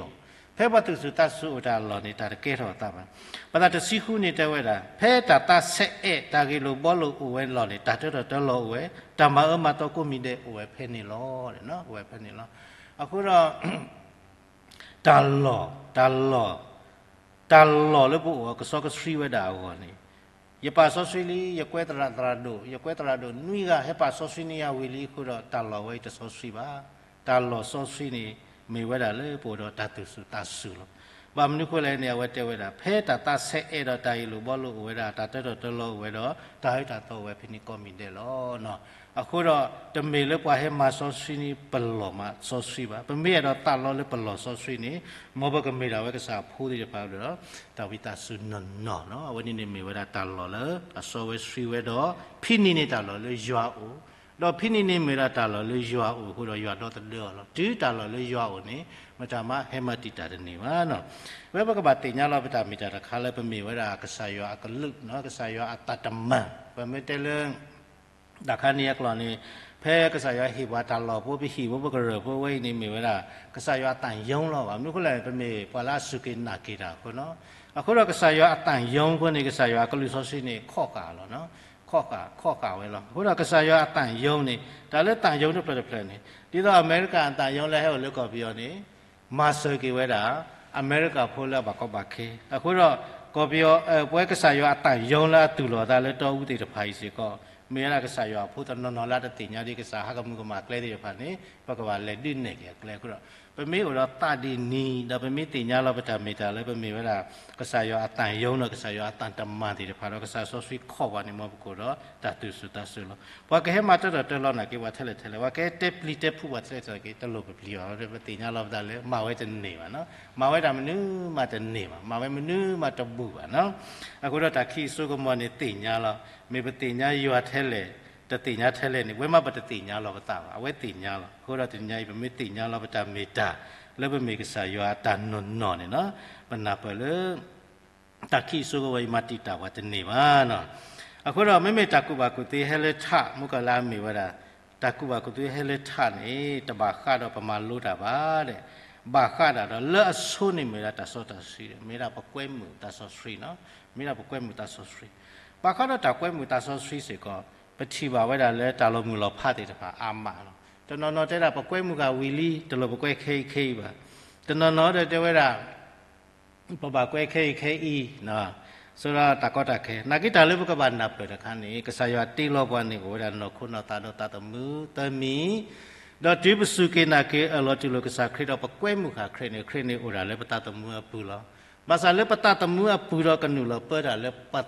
ဖဲပှၤသူၣ်စူၤသးစူၤအိၣ်တၢ်အလီၢ်န့ၣ် တၢ်တကဲထီၣ်အသးဘၣ်. ပသးတဆံဃုန့ၣ်တဲဝဲဒၣ် ဖဲတၢ်သးဆဲးအဲး တၢ်ဂ့ၢ်လိာ်ဘှီလိာ်အိၣ်ဝဲအလီၢ်န့ၣ် တၢ်တၢထီၣ်တၢလီၤအိၣ်ဝဲ, တၢ်မၤအၢမၤသီကိးမံၤဒဲးအိၣ်ဝဲဖဲန့ၣ်လီၤ. အိၣ်ဝဲဖဲန့ၣ်လီၤ. အဃိဒီး တၢ်လီၢ်, တၢ်လီၢ်, တၢ်လီၢ်လၢပအိၣ်အကစီကဆှံဝဲဒၣ်အဂီၢ်န့ၣ်, ယပာ်စီဆှံလံ, ယကွဲသရၣ်သရၣ်ဒိၣ်, ယကွဲသရၣ်ဒိၣ်နွံဂၤ ဟဲပာ်စီဆှံန့ၢ်ယၤဝံၤလံအဃိဒီး တၢ်လီၢ်ဝဲအံၤတစီဆှံဘၣ်. တၢ်လီၢ်စီဆှံန့ၣ် မ့ၢ်ဝဲဒၣ်လၢပအိၣ်ဒီးတၢ်သူၣ်စူၤသးစူၤလီၤ. ဘၣ်မနုၤအဃိလဲၣ်န့ၣ် အဝဲတဲဝဲဒၣ် ဖဲတၢ်သးဆဲးအဲၣ်ဒီးတၢ်အ့ၣ်လိာ်ဘီလိာ်အိၣ်ဝဲဒၣ် တၢ်တၢထီၣ်တၢလီၤအိၣ်ဝဲဒီး တၢ်ဟဲတၢ်သီအိၣ်ဝဲဖဲန့ၣ်ကိးမံၤဒဲးလီၤ. အဃိဒီး တမ့ၢ်လၢပှၤဟဲမၤစီဆှံန့ၣ် ပလီၢ်မၤစီဆှံဘၣ်. ပမ့ၢ်အဲၣ်ဒိးသးလီလၢပလီၢ်စီဆှံန့ၣ် မ်ပကမ့ၢ်ဒၣ်ဝဲကစၢ်အဖိသ့ၣ်တဖၣ်ဒီး တၢ်ဝံသးစူၤနီၢ်နီၢ်နီၤ. အဝဲန့ၣ်န့ၣ်မ့ၢ်ဝဲဒၣ်တၢ်လီၢ်လၢအစီဝဲဆှံဝဲဒီး ဖဲန့ၣ်န့ၣ်တၢ်လီၢ်လၢယွၤအိၣ် ဒီးဖဲန့ၣ်န့ၣ်မ့ၢ်ဝဲဒၣ်တၢ်လီၢ်လၢယွၤအိၣ်အဃိဒီးယွၤဒီသဒၢအီၤလီၤ. တုၤတၢ်လီၢ်လၢယွၤအိၣ်န့ၣ် မတၤမးဟဲမၤတံာ်တာ်တန့ၢ်ဘၣ်. ဝဲပကဘၣ်သ့ၣ်ညါလီၤပတၢ်မ့ၢ်တၢ်တခါလၢပမ့ၢ်ဝဲဒၣ်ကစၢ်ယွၤအကလုၢ်, ကစၢ်ယွၤအတၢ်တမန်, ပမ့ၢ်တဲလၢ တၢ်ခါန့ၣ်အကျိာ်န့ၣ် ဖဲကစၢ်ယွၤဟ့ၣ်ပှၤတၢ်လီၢ်ဖိ ပဟံၣ်ဖိပကရၢၢ်ဖိဝဲအံၤန့ၣ်မ့ၢ်ဝဲဒၣ် ကစၢ်ယွၤအတၢ်ယိၣ်လီၤ. ဘၣ်မနုၤအဃိလဲၣ် ပမ့ၢ်ပှၤလၢအစူၢ်က့ၤနာ်က့ၤတၢ်အဃိနီၤ. အဃိဒီးကစၢ်ယွၤအတၢ်ယိၣ်အဃိန့ၣ် ကစၢ်ယွၤအကလုၢ်စီဆှံန့ၣ် ခီၣ်ဃာ်လီၤ. ခီၣ်ဃာ် ခီၣ်ဃာ်ဝဲလီၤ. အဃိဒီးကစၢ်ယွၤအတၢ်ယိၣ်န့ၣ် တၢ်လၢတၢ်ယိၣ်တဖျၢၣ်တဖျၢၣ်န့ၣ် ဒ်သိးအမဲရကၤအတၢ်ယိၣ်လၢဟဲအိၣ်လၢကီၢ်ပယီၤန့ၣ် မၤစၢၤက့ၤဝဲဒၣ် အမဲရကၤဖိလၢအဘၣ်ကီဘၣ်ခဲ. အဃိဒီး ကီၢ်ပယီၤ ပဝဲကစၢ်ယွၤအတၢ်ယိၣ်လၢအတူၢ်လိာ်အသးလၢတီအူသ့ၣ်တဖၣ်အံၤစ့ၢ်ကီး မ့ၢ်ဝဲဒၣ်ကစၢ်ယွၤအဖိတနီၤနီၤလၢတသ့ၣ်ညါဒ်ကစၢ်ဟးကမူကမၣ်ကျဲသ့ၣ်တဖၣ်န့ၣ် ပကဘၣ်လဲၤဒုးနဲၣ်က့ၤအကျဲအဃိဒီး ပမ့ၢ်အိၣ်ဒီးသးဒ်န့ၣ် ဒီးပမ့ၢ်သ့ၣ်ညါလီၤပတၢ်မ့ၢ်တၢ်လၢပမ့ၢ်ဝဲဒၣ် ကစၢ်ယွၤအတၢ်ယိၣ်ဒီး ကစၢ်ယွၤအတၢ်တမန်သ့ၣ်တဖၣ်ဒီး ကစၢ်စီဆှံခီၣ်ပှၤန့ၣ် မ်ပကအိၣ်ဒီးတၢ်သူၣ်စူၤသးစူၤလီၤ. ပှၤကဟဲမၤတၢထီၣ်တၢလီၤနာ်က့ၤပှၤထဲလဲၣ်ထဲလဲၣ်, ပှၤကဟဲတဲပျံၤတဲဖုးပှၤထဲလဲၣ်ထဲလဲၣ်က့ၤ တလိၣ်ပပျံၤဘၣ်. ပသ့ၣ်ညါလီၤပသးလၢ မၤဝဲတန့ၢ်ဘၣ်နီၤ. မၤဝဲဒၣ်မနုၤမးတန့ၢ်ဘၣ်, မၤဝဲမနုၤမးတဘူၣ်ဘၣ်နီၤ. အဃိဒီးတၢ်ခံးအစိကမီၤန့ၣ်သ့ၣ်ညါလီၤ. မ့ၢ်ပသ့ၣ်ညါယွၤထဲလဲၣ် တသ့ၣ်ညါထဲလဲၣ်န့ၣ် ဝဲမးပတသ့ၣ်ညါလီၤပသးဘၣ်, အဝဲသ့ၣ်ညါလီၤ. အဃိဒီးတနံၤညါအံၤ ပမ့ၢ်သ့ၣ်ညါလီၤပတၢ်မ့ၢ်တၢ် လၢပမ့ၢ်ကစၢ်ယွၤအတၢ်နီၢ်နီၢ်န့ၣ်နီၤ, ပနၢ်ပၢၢ်လၢ တၢ်ခံးအစိကဝဲအံၤ မၤတံာ်တာ်ပှၤတန့ၢ်ဘၣ်နီၤ. အဃိဒီးမ့မ့ၢ်တၢ်ကူၣ်ဘၣ်ကူၣ်သ့ဟဲလၢထး မုၢ်ကလၢအမ့ၢ်ဝဲဒၣ် တၢ်ကူၣ်ဘၣ်ကူၣ်သ့ဟဲလၢထးန့ၣ် တဘၣ်ဃးဒီးပမၤလိတၢ်ဘၣ်ဒီး ဘၣ်ဃးဒၣ်ဒီးလၢအဆိန့ၣ်မ့ၢ်ဝဲဒၣ်တၢ်စီတၢ်ဆှံ, မ့ၢ်ဒၣ်ပကွဲမုာ်တၢ်စီဆှံနီၤ, မ့ၢ်ဒၣ်ပကွဲမုာ်တၢ်စီဆှံ. ဘၣ်ဃးဒီးတၢ်ကွဲမုာ်တၢ်စီဆှံစ့ၢ်ကီး ပထံၣ်ဘၣ်ဝဲဒၣ်လၢတၢ်လီၤမုၢ်လီၤဖးသ့ၣ်တဖၣ်အါမးလီၤ. တနီၤနီၤတဲဒၣ်ပကွဲမုာ်ဃာ်ဝံၤလံ တလိၣ်ပကွဲခဲအံၤခဲအံၤဘၣ်. တနီၤနီၤဒီးတဲဝဲဒၣ် ပဘၣ်ကွဲခဲအံၤခဲအံၤ, ဆိဒီးတၢ်ကီတၢ်ခဲ နာ်က့တၢ်လၢပကဘၣ်နၢ်ပၢၢ်တခါန့ၣ် ကစၢ်ယွၤတ့လီၤပှၤန့ၣ် အိၣ်ဝဲဒၣ်နီၢ်ခိနီၢ်သးဒီးသးသမူသၢမံၤ, ဒီးတုၤပစူၢ်က့ၤနာ်က့ၤအၢၣ်လီၤတူၢ်လိာ်ကစၢ်ခရံာ်ဒီးပကွဲမုာ်ဃာ်ခရံာ်န့ၣ် ခရံာ်န့ၣ်အိၣ်ဒၣ်လၢပသးသမူအပူၤလီၤ. ဘၣ်ဆၣ်လၢပသးသမူအပူၤဒီးကနုာ်လီၤပၢတၢ်လၢပသ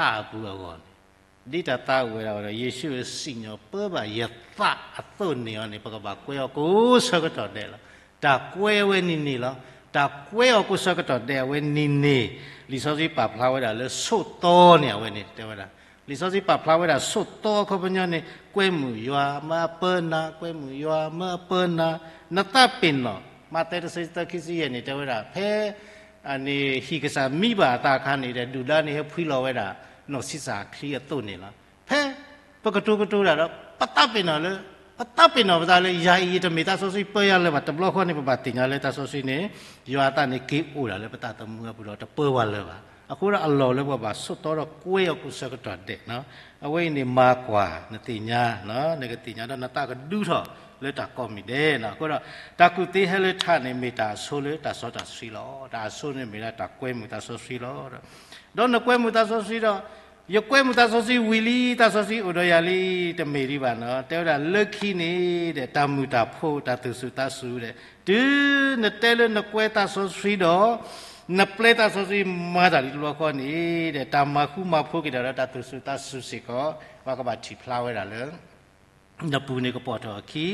းအပူၤအဂီၢ်န့ၣ် ဒ်တၢ်သးအိၣ်ဝဲဒၣ်ဝဲဒီး ယ့ၣ်ၡူးစံၣ်ညီၣ်ပၢဘၣ်ယသးအသိးန့ၣ်အီၤန့ၣ် ပကဘၣ်ကွဲအီၤကိးဆၢကတီၢ်ဒဲးလီၤ. တၢ်ကွဲအဝဲန့ၣ်န့ၣ်လီၤ. တၢ်ကွဲအီၤကိးဆၢကတီၢ်ဒဲးအဝဲန့ၣ်န့ၣ် လံာ်စီဆှံပာ်ဖျါဝဲဒၣ်လၢဆိးသီန့ၣ် အဝဲန့ၣ်တဲဝဲဒၣ် လံာ်စီဆှံပာ်ဖျါဝဲဒၣ်ဆိးသီအခီပညီန့ၣ် ကွဲမုာ်ယွၤမၢအပၢနၤ, ကွဲမုာ်ယွၤမၢအပၢနၤ, နသးပ့ၤနီၣ်, မးသဲတဆံသၢခံဆံယဲၢ်န့ၣ် တဲဝဲဒၣ် ဖဲ အန့ၣ် ဟံၣ်ကစၢ်မံဘၣ်အသးအခါန့ၣ်ဒီး ဒုၣ်ဒါန့ၣ်ဟဲဖှံလီၤဝဲဒၣ် နီၢ်ဆံးစၢ်အချံအသိးန့ၣ်လီၤ. ဖဲ ပကတိၤကတိၤတၢ်ဒီး ပသးပ့ၤနီၣ်လၢ ပသးပ့ၤနီၣ်ပသးလၢ ယၤအံၤယတမ့ၢ်သးစီဆှံပၢယၤလၢၤဘၣ်. တဘျီဃီန့ၣ် ပဘၣ်သ့ၣ်ညါလၢသးစီဆှံန့ၣ် ယွၤအသးန့ၣ်က့ၤအိၣ်ဒၣ်လၢပသးသမူအပူၤဒီးတပၢပှၤလၢၤဘၣ်. အဃိဒီးအလီၢ်လၢပှၤဘၣ်ဆိးသီဒီးကွဲအီၤကိးဆၢကတီၢ်ဒဲးနီၤ. အဝဲအံၤန့ၣ်မၤကွၢ် နသ့ၣ်ညါ, နကသ့ၣ်ညါဒီးနသးကဒုးထီၣ်လၢတၢ်ကိးမံၤဒဲးနီၤ. အဃိဒီး တၢ်ကူၣ်သ့ဟဲလၢထးန့ၣ် မ့ၢ်တၢ်အဆိလၢတၢ်စီတၢ်ဆှံလီၤ. တၢ်အဆိန့ၣ်မ့ၢ်ဒၣ်တၢ်ကွဲမုာ်သးစီဆှံလီၤ. ဒီးနကွဲမုာ်သးစီဆှံဒီး ယကွဲမုာ်သးစီဆှံဝံၤလံ သးစီဆှံအိၣ်ဒီးယၤလံ တမ့ၢ်ဒံးဘၣ်နီၤ. တဲဝဲဒၣ်လၢခံန့ၣ်ဒီး တၢ်မုာ်တၢ်ဖိး တၢ်သူၣ်စူၤသးစူၤဒီး တုၤနတဲလၢနကွဲသးစီဆှံဒီး နပျဲသးစီဆှံမၤတၢ်လံတဘျီဃီန့ၣ်ဒီး တၢ်မၤဃူမၤဖိးက့ၤတၢ်ဒီးတၢ်သူၣ်စူၤသးစူၤစ့ၢ်ကီး ပှၤကဘၣ်ထံၣ်ဖျါဝဲဒၣ်လၢ နပူၤန့ၣ်ကပီၤထီၣ်အခံ,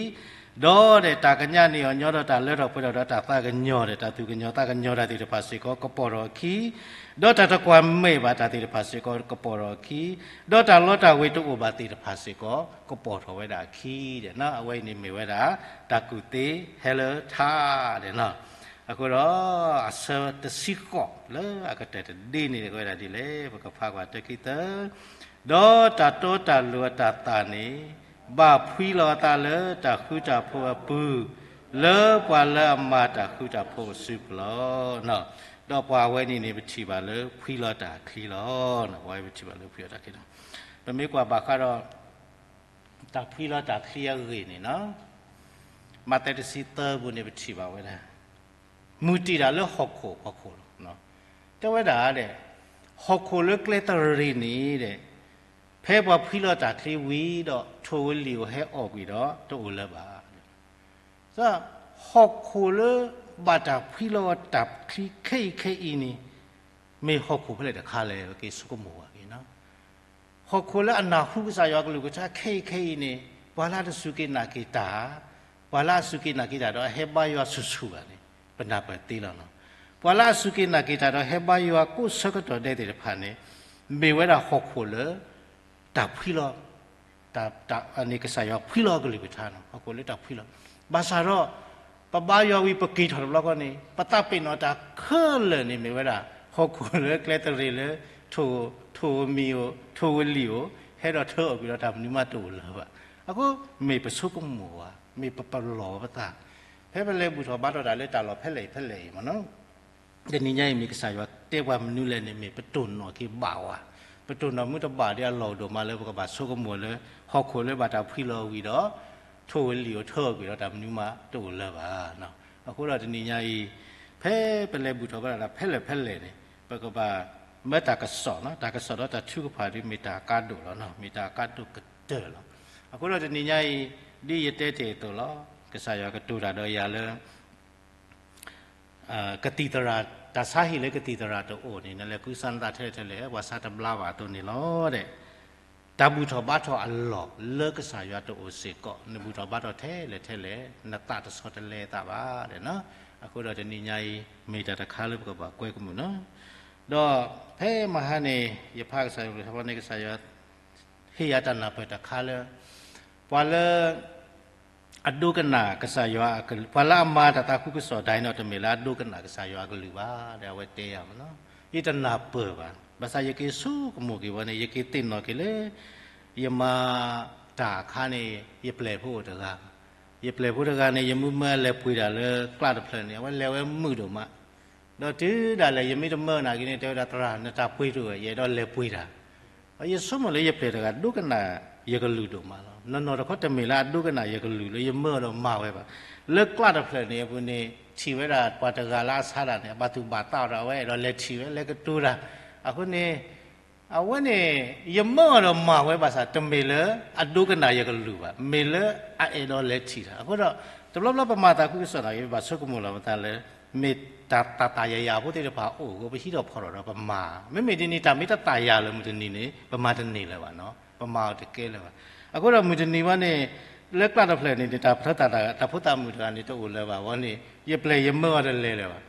ဒီးဒီးတၢ်ကညးန့ၢ်အီၤညီဒီးတၢ်လၢထီၣ်ပှဲၤထီၣ်ဒီးတၢ်သးကညီၤဒီး တၢ်သူၣ်ကညီၤသးကညီၤတၢ်သ့ၣ်တဖၣ်စ့ၢ်ကီး ကပီၤထီၣ်အခံ, ဒီးတၢ်တကွၢ်မဲာ်ဘၣ်တၢ်သ့ၣ်တဖၣ်စ့ၢ်ကီး ကပီၤထီၣ်အခံ, ဒီးတၢ်လီတၢ်ဝ့ၤတအိၣ်ဘၣ်သ့ၣ်တဖၣ်စ့ၢ်ကီး ကပီၤထီၣ်ဝဲဒၣ်အခံဒီး အဝဲအံၤန့ၣ်မ့ၢ်ဝဲဒၣ် တၢ်ကူၣ်သ့ဟဲလၢထးဒီး အဃိဒီး အဆၢတဆံဃိးလၢအကတၢၢ်တဒ့န့ၣ် ကဝဲဒၣ်ဒ်လဲၣ် ပကဖးကွၢ်တၢခံသၢ ဒီးတၢ်တီတၢ်လိၤအတၢ်သၣ်န့ၣ် ဘၣ်ဖှံလီၤအသးလၢတၢ်ဃူတၢ်ဖိးအပူၤ, လၢပှၤလၢအမၤတၢ်ဃူတၢ်ဖိးအစုပူၤလီၤ. ဒီးပှၤဝဲန့ၣ်န့ၣ် ပထံၣ်ဘၣ်လၢဖှံလီၤတၢ်ချံလီၤ. ပှၤဝဲပထံၣ်ဘၣ်လၢဖှံလီၤတၢ်ချံလီၤ. ပမ့ၢ်ကွၢ်ဘၣ်ဃးဒီး တၢ်ဖှံလီၤတၢ်ချံအဂ့ၢ်န့ၣ်နီၤ, မးသဲတဆံသၢပူၤန့ၣ် ပထံၣ်ဘၣ်ဝဲဒၣ် မုၢ်တံာ်တၢ်လၢဟီၣ်ခိၣ်ဖီခိၣ်လီၤ. တဲဝဲဒၣ်ဒီး ဟီၣ်ခိၣ်လၢကျဲသရံၣ်န့ၣ်ဒီး ဖဲပှၤဖှံလီၤတၢ်ချံဝံၤဒီး ထိၣ်ဧိၤလံၣ်ဧိၤဟဲအီၣ်ကွံာ်ဒီး တအိၣ်လၢၤဘၣ်. ဟီၣ်ခိၣ်လၢ ဘၣ်တၢ်ဖှံလီၤတၢ်ချံခဲအံၤခဲအံၤန့ၣ် မ့ၢ်ဟီၣ်ခိၣ်ဖဲလဲၣ်တခါလဲၣ် ပက့ၤဆိကမိၣ်ဘၣ်က့ၤနီၤ. ဟီၣ်ခိၣ်လၢအနၢ်ဟူကစၢ်ယွၤအကလုၢ်ကထါခဲအံၤခဲအံၤန့ၣ် ပှၤလၢအတစူၢ်က့ၤနာ်က့ၤတၢ်, ပှၤလၢအစူၢ်က့ၤနာ်က့ၤတၢ်ဒီးအဟဲဘါယွၤဆူၣ်ဆူၣ်ဘၣ်န့ၣ် ပနၢ်ပၢၢ်သ့လီၤနီၤ. ပှၤလၢအစူၢ်က့ၤနာ်က့ၤတၢ်ဒီးဟဲဘါယွၤကိးဆၢကတီၢ်ဒဲးသ့ၣ်တဖၣ်န့ၣ် မ့ၢ်ဝဲဒၣ်ဟီၣ်ခိၣ်လၢ တၢ်ဖှံလီၤ တၢ် န့ၣ်ကစၢ်ယွၤဖှံလီၤအကလုၢ်ကထါနီၤ, ဟီၣ်ခိၣ်လၢတၢ်ဖှံလီၤ. ဘၣ်ဆၣ်ဒီး ပဘါယွၤဝံၤ ပက့ၤထီၣ်တဘျီဃီန့ၣ် ပသးပ့ၤနီၣ်တၢ်ခဲလၢာ်န့ၣ် မ့ၢ်ဝဲဒၣ် ဟီၣ်ခိၣ်လၢကျဲတရံးလၢ ထိၣ်ဧိၤမံၤဧိၤ ထိၣ်ဧိၤလံၤဧိၤ ဟဲဒီးထၢအီၣ်ကွံာ်ဒီးတၢ်မနုၤမးတအိၣ်လၢၤဘၣ်. အဃိမ့ၢ်ပဆိကမိၣ်ဝဲ မ့ၢ်ပပလီၢ်ပသး ဖဲပလဲၤဘူၣ်ထီၣ်ဘါထီၣ်တၢ်လၢတၢ်လီၢ်ဖဲလဲၣ်ဖဲလဲၣ်အံၤမ့ၢ်နီၤ တနံၤညါအံၤမ့ၢ်ကစၢ်ယွၤတဲပှၤမနုၤလဲၣ်န့ၣ် မ့ၢ်ပတိၢ်နီၣ်က့ၤဘၣ်ဝဲ, ပတိၢ်နီၣ်မ့ၢ်တဘၣ်ဒီးအလီၢ်အိၣ်ဒိၣ်မးလၢပကဘၣ်ဆိကမိၣ်လၢ ဟီၣ်ခိၣ်လၢဘၣ်တၢ်ဖှံလီၤဝံၤဒီး ထိၣ်ဧိၤလံၤဧိၤထၢအီၣ်ကွံာ်ဒီးတၢ်မနုၤမးတအိၣ်လၢၤဘၣ်. အဃိဒီးတနံၤညါအံၤ ဖဲပလဲၤဘူၣ်ထီၣ်ဘါထီၣ်တၢ်ဖဲလဲၣ်ဖဲလဲၣ်န့ၣ် ပကဘၣ်မၢတၢ်ကစီၣ်နီၤ, တၢ်ကစီၣ်ဒီးတၢ်ထုကဖၣ်ဒ်မ့ၢ်တၢ်အကါဒိၣ်လီၤ, မ့ၢ်တၢ်အကါဒိၣ်ကတၢၢ်လီၤ. အဃိဒီးတနံၤညါအံၤ ဒ်ယတဲတ့ၢ်အသိးလီၤ, ကစၢ်ယွၤကတိၤတၢ်ဒီးယၤလၢ ကသံၣ်သရၣ် တၢ်ဆါဟံၣ်လၢကသံၣ်သရၣ်တအိၣ်န့ၣ် နလဲၤကူစါနသးထဲလဲၣ်ထဲလဲၣ် ပှၤဆါတဘျါဘၣ်အသိးန့ၣ်လီၤ. တၢ်ဘူၣ်ထီၣ်ဘါထီၣ်အလီၢ်လၢကစၢ်ယွၤတအိၣ်စ့ၢ်ကီး နဘူၣ်ထီၣ်ဘါထီၣ်ထဲလဲၣ်ထဲလဲၣ် နသးတဆီတလဲအသးဘၣ်. အဃိဒီးတနံၤညါအံၤ မ့ၢ်တၢ်တခါလၢပကဘၣ်ကွဲကမူၣ်နီၤ. ဒီးဖဲမဟါန့ၣ် ယဖးကစၢ်ယွၤကလုၢ်ကထါန့ၣ် ကစၢ်ယွၤ ဟ့ၣ်ယၤတၢ်နၢ်ပၢၢ်တခါလၢ ပှၤလၢ အဒိကနၣ်ကစၢ်ယွၤအကလုၢ်, ပှၤလၢအမၤတၢ်သးခုကစီၣ်ဒၣ်အံၤန့ၣ် တမ့ၢ်လၢအဒိကနၣ်ကစၢ်ယွၤအကလုၢ်ဘၣ် ဒီးအဝဲတဲယၤမ့ၢ်နီၤ. ယတနၢ်ပၢၢ်ဘၣ်. ဘၣ်ဆၣ်ယက့ၤဆိကမိၣ်က့ၤဝဲန့ၣ် ယက့ၤသ့ၣ်နီၣ်က့ၤလၢ ယမၤတၢ်အခါန့ၣ် ယပျဲၢ်ဖိအိၣ်တဂၤ, ယပျဲၢ်ဖိတဂၤန့ၣ် ယမ့ၢ်မၢအလဲၤပှ့ၤတၢ်လၢကျးတဖျၢၣ်န့ၣ် အဝဲလဲၤဝဲမုာ်ဒိၣ်မး ဒီးတုၤဒၣ်လဲာ် ယမ့ၢ်တမၢနၤက့ၤန့ၣ် တဲဝဲဒၣ် သရၣ် နတၢ်ပှ့ၤတအိၣ်ဝဲ ယအဲၣ်ဒိးလဲၤပှ့ၤတၢ်. ယဆိကမိၣ်လၢယပျဲၢ်တဂၤဒိကနၣ်ယကလုၢ်ဒိၣ်မးလီၤ. နီၢ်နီၢ်တခီတမ့ၢ်လၢအဒိကနၣ်ယကလုၢ်လၢယမၢအီၤဒီးမၤဝဲဘၣ်. လၢကျးတဖျၢၣ်န့ၣ်အပူၤန့ၣ် ထံၣ်ဝဲဒၣ်ပှၤတဂၤလၢအဆါတၢ်န့ၣ် အဘၣ်သူၣ်ဘၣ်သးဒီး အဝဲအဲၣ်ဒိးလဲၤထံၣ်ဝဲ လဲၤကတိၤတၢ်. အဃိန့ၣ် အဝဲန့ၣ် ယမၢအီၤဒီးမၤဝဲဘၣ်ဆၣ် တမ့ၢ်လၢအဒိကနၣ်ယကလုၢ်ဘၣ်, မ့ၢ်လၢအအဲၣ်ဒိးလဲၤထံၣ်တၢ်. အဃိဒီး တဘျီဘျီပမၤသးခုကစီၣ်န့ၣ် ယဘၣ်ဆိကမိၣ်လီၤပသးလၢ မ့ၢ်တၢ်သးသးယာ်ယာ်ဖိသ့ၣ်တဖၣ်အိၣ်အဃိ ပဟံးထီၣ်ဖီၣ်ထီၣ်ဒီးပမၤ. မ့မ့ၢ်ဒ်န့ၣ် တၢ်မ့ၢ်တသးယာ်လၢမုၢ်တနံၤန့ၣ် ပမၤတန့ၢ်လၢၤဘၣ်နီၤ, ပမၤအီၤတကဲလၢၤဘၣ်. အဃိဒီးမုၢ်တနံၤဝဲန့ၣ် လၢကျးတဖျၢၣ်န့ၣ် တၢ်ဖျၢသးတၢ်ဖိသးမုာ်တဂၤန့ၣ် တအိၣ်လၢၤဘၣ်ဝဲန့ၣ် ယပျဲၢ်ယမၢအီၤတလဲၤလၢၤဘၣ်.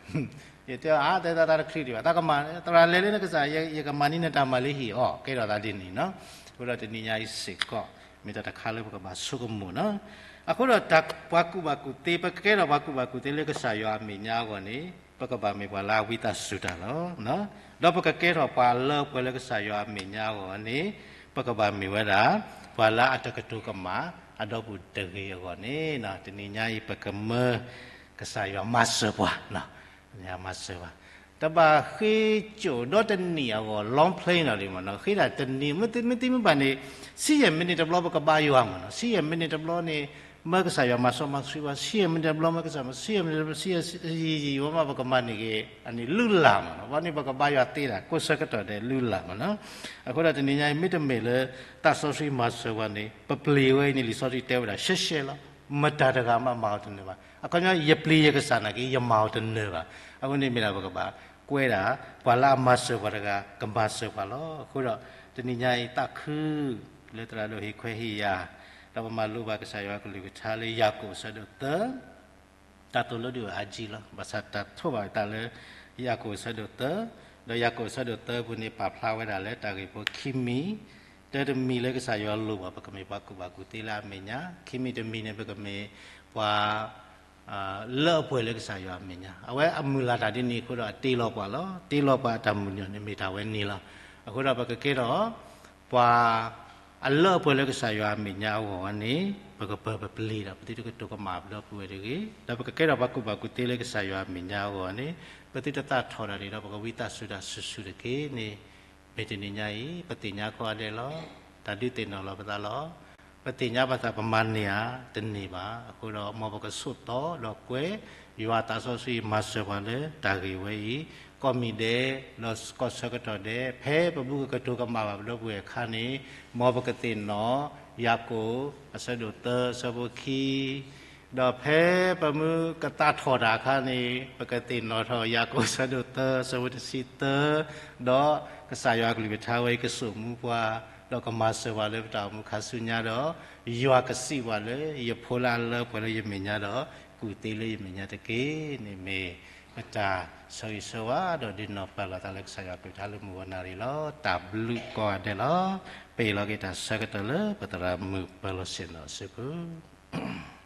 ယတဲအါ တဲသးသးတချုးဒံးဘၣ်, သးကမၤ သရၣ်လဲၤလၢနကစၢ် ယကမၤန့ၢ်နတၢ်မၤလၢဟံၣ်အီၤ ကဲထီၣ်သးဒ်န့ၣ်နီၤ. အဃိဒီးတနံၤညါအံၤစ့ၢ်ကီး မ့ၢ်တၢ်တခါလၢပကဘၣ်ဆိကမိၣ်နီၤ. အဃိဒီးတၢ်ပှၤကူၣ်ဘၣ်ကူၣ်သ့ ပကကဲထီၣ်ပှၤကူၣ်ဘၣ်ကူၣ်သ့လၢကစၢ်ယွၤအမဲာ်ညါအဂီၢ်န့ၣ် ပကဘၣ်မ့ၢ်ပှၤလၢအဝံသးစူၤတၢ်လီၤ. ဒီးပကကဲထီၣ်ပှၤလၢပှဲၤလၢကစၢ်ယွၤအမဲာ်ညါအဂီၢ်န့ၣ် ပကဘၣ်မ့ၢ်ဝဲဒၣ် ပှၤလၢအတကတိၤကမၣ်အဒီပုၢ်တဂ့ၤအဂီၢ်န့ၣ် တနံၤညါအံၤပကမၢ ကစၢ်ယွၤမၤစၢၤပှၤ မၤစၢၤပှၤ တဘၣ်ဃ့ကၠိၣ်ဒီတနံၣ်အဂီၢ် long play နီၤလံမ့ၢ်နီၤ, ဃ့ဒၣ်တနံၣ် မ့ၢ်သ့မ့ၢ်ဘၣ်န့ၣ် ဆံယဲၢ်မံးနံးတဘျီပကဘါယွၤမ့ၢ်နီၤ, ဆံယဲၢ်မံးနံးတဘျီန့ၣ် မၢကစၢ်ယွၤမၤစီမၤဆှံပှၤ, ဆံယဲၢ်မံးနံးတဘျီမၢကစၢ်မၤ ဆံယဲၢ်မံးနံး ဆံယဲၢ်ယံာ်ယံာ်ဝဲမး ပကမၤန့ၢ်က့ၤ အန့ၣ်လုၢ်လၢ်မ့ၢ်နီၤ, ဘၣ်န့ၣ်ပကဘါယွၤသ့ဒၣ် ကိးဆၢကတီၢ်ဒဲးလုၢ်လၢ်မ့ၢ်နီၤ. အဃိဒီးတနံၤညါအံၤ မ့တမ့ၢ်လၢ သးစီဆှံမၤစၢၤပှၤန့ၣ် ပပျံၤဝဲအံၤန့ၣ် လံာ်စီဆှံတဲဝဲဒၣ်ရှဲရှဲလီၤ, မတၤတဂၤမးမၤအီၤတနၢၤဘၣ်. အခီပညီ ယပျံၤယကစၢ်နာ်က့ ယမၤအီၤတနၢၤဘၣ်. အဃိန့ၣ်မ့ၢ်ဒၣ်ပကဘၣ်ကွဲဒၣ် ပှၤလၢအမၤစၢၤပှၤတဂၤ ကမၤစၢၤပှၤလီၤ. အဃိဒီး တနံၤညါအံၤသးခု လၢသရၣ်ဒိၣ်ဟ့ၣ်ခွဲးဟ့ၣ်ယာ်, ဒီးပမၤလိဘၣ်ကစၢ်ယွၤကလုၢ်ကထါလၢယၤကိာ်အဆၢဒိၣ်သၢ တၢ်သိၣ်လိဒုးအါကံလီၤ. ဘၣ်ဆၣ်တၢ်ထိးဘၣ်တၢ်လၢ ယၤကိာ်အဆၢဒိၣ်သၢ, ဒီးယၤကိာ်အဆၢဒိၣ်သၢပူၤန့ၣ် ပာ်ဖျါဝဲဒၣ်လၢတၢ်ဂ့ၢ်ဖိခံမံၤ, တၢတမံၤလၢကစၢ်ယွၤလိၣ်ဘၣ် ပကမ့ၢ်ပှၤကူၣ်ဘၣ်ကူၣ်သ့လၢအမဲာ်ညါ, ခံမံၤတမံၤန့ၣ် ပကမ့ၢ်ပှၤ လၢအပှဲၤလၢကစၢ်ယွၤအမဲာ်ညါ, အဝဲအမုၢ်လၢ်တၢ်ဒ်န့ၣ်အဃိဒီး အတ့လီၤပှၤလီၤ. တ့လီၤပှၤအတၢ်မုၢ်ညီၣ်န့ၣ် မ့ၢ်တၢ်ဝဲန့ၣ်လီၤ. အဃိဒီးပကကဲထီၣ် ပှၤအလၢအပှဲၤလၢကစၢ်ယွၤအမဲာ်ညါအဂီၢ်ဝဲန့ၣ် ပကပၢၤပပျ့ၤဒီး ပသုတကတိၤကမၣ်ပဒီပုၢ်ဝဲၢ်တဂ့ၤ, ဒီးပကကဲထီၣ်ပှၤကူၣ်ဘၣ်ကူၣ်သ့လၢကစၢ်ယွၤအမဲာ်ညါအဂီၢ်န့ၣ် ပသုတသးထီၣ်တၢ်ဒ်ဒီး ပကဝံသးစူၤတၢ်ဆူၣ်ဆူၣ်တက့ၢ်န့ၣ် မ့ၢ်တနံၤညါအံၤ ပသ့ၣ်ညါကိးဂၤဒဲးလီၤ. တၢ်ဒုးသ့ၣ်နီၣ်လီၤပသးလီၤ. ပသ့ၣ်ညါဘၣ်သးပမၤန့ၢ်ဧါ တန့ၢ်ဘၣ်. အဃိဒီး မ်ပကဆိးသီဒီးကွဲ ယွၤသးစီဆှံမၤစၢၤပှၤလၢတၢ်ဂ့ၢ်ဝဲအံၤ ကိးမံၤဒဲး ဒီးကီၢ်ဆၢကတီၢ်ဒဲး ဖဲပဘူၣ်ကကတိၤကမၣ်ဘၣ်ပဒီပုၢ်ဝဲၢ်အခါန့ၣ် မ်ပကသ့ၣ်နီၣ် ယၤကိာ် အဆၢဒိၣ်သၢ အဆၢဖိခံ ဒီးဖဲပမ့ၢ်ကသးထီၣ်တၢ်အခါန့ၣ် ပကသ့ၣ်နီၣ်ထီၣ်ယၤကိာ်ဆၢဒိၣ်သၢ ဆၢဖိတဆံသၢ, ဒီးကစၢ်ယွၤအကလုၢ်ကထါဝဲအံၤကစိာ်မူပှၤ, ဒီးကမၤစၢၤပှၤလၢပတၢ်အိၣ်မူခါဆူညါဒီး ယွၤကစံးပှၤလၢ ယဖိလၢအလၢပှဲၤလၢယမဲာ်ညါဒီး ကူၣ်သ့လၢယမဲာ်ညါတက့ၢ်န့ၣ်မ့ၢ် ပတၢ်ဆၢဂ့ၤဆၢဝါ ဒီးဒုးနီၢ်ပၢၢ်လိာ်သးလၢကစၢ်ယွၤကလုၢ်ကထါလၢမုၢ်ဂီၤနၣ်ရံၣ်လီၤ. တၢ်ဘျုးကိးဂၤဒဲးလီၤ. ပအ့ၣ်လိာ်က့ၤတၢ်ဆၢကတီၢ်လၢပသရၣ်မုၣ်ပၢၤလီၢ်ဆ့ၣ်နီၤအစုပူၤ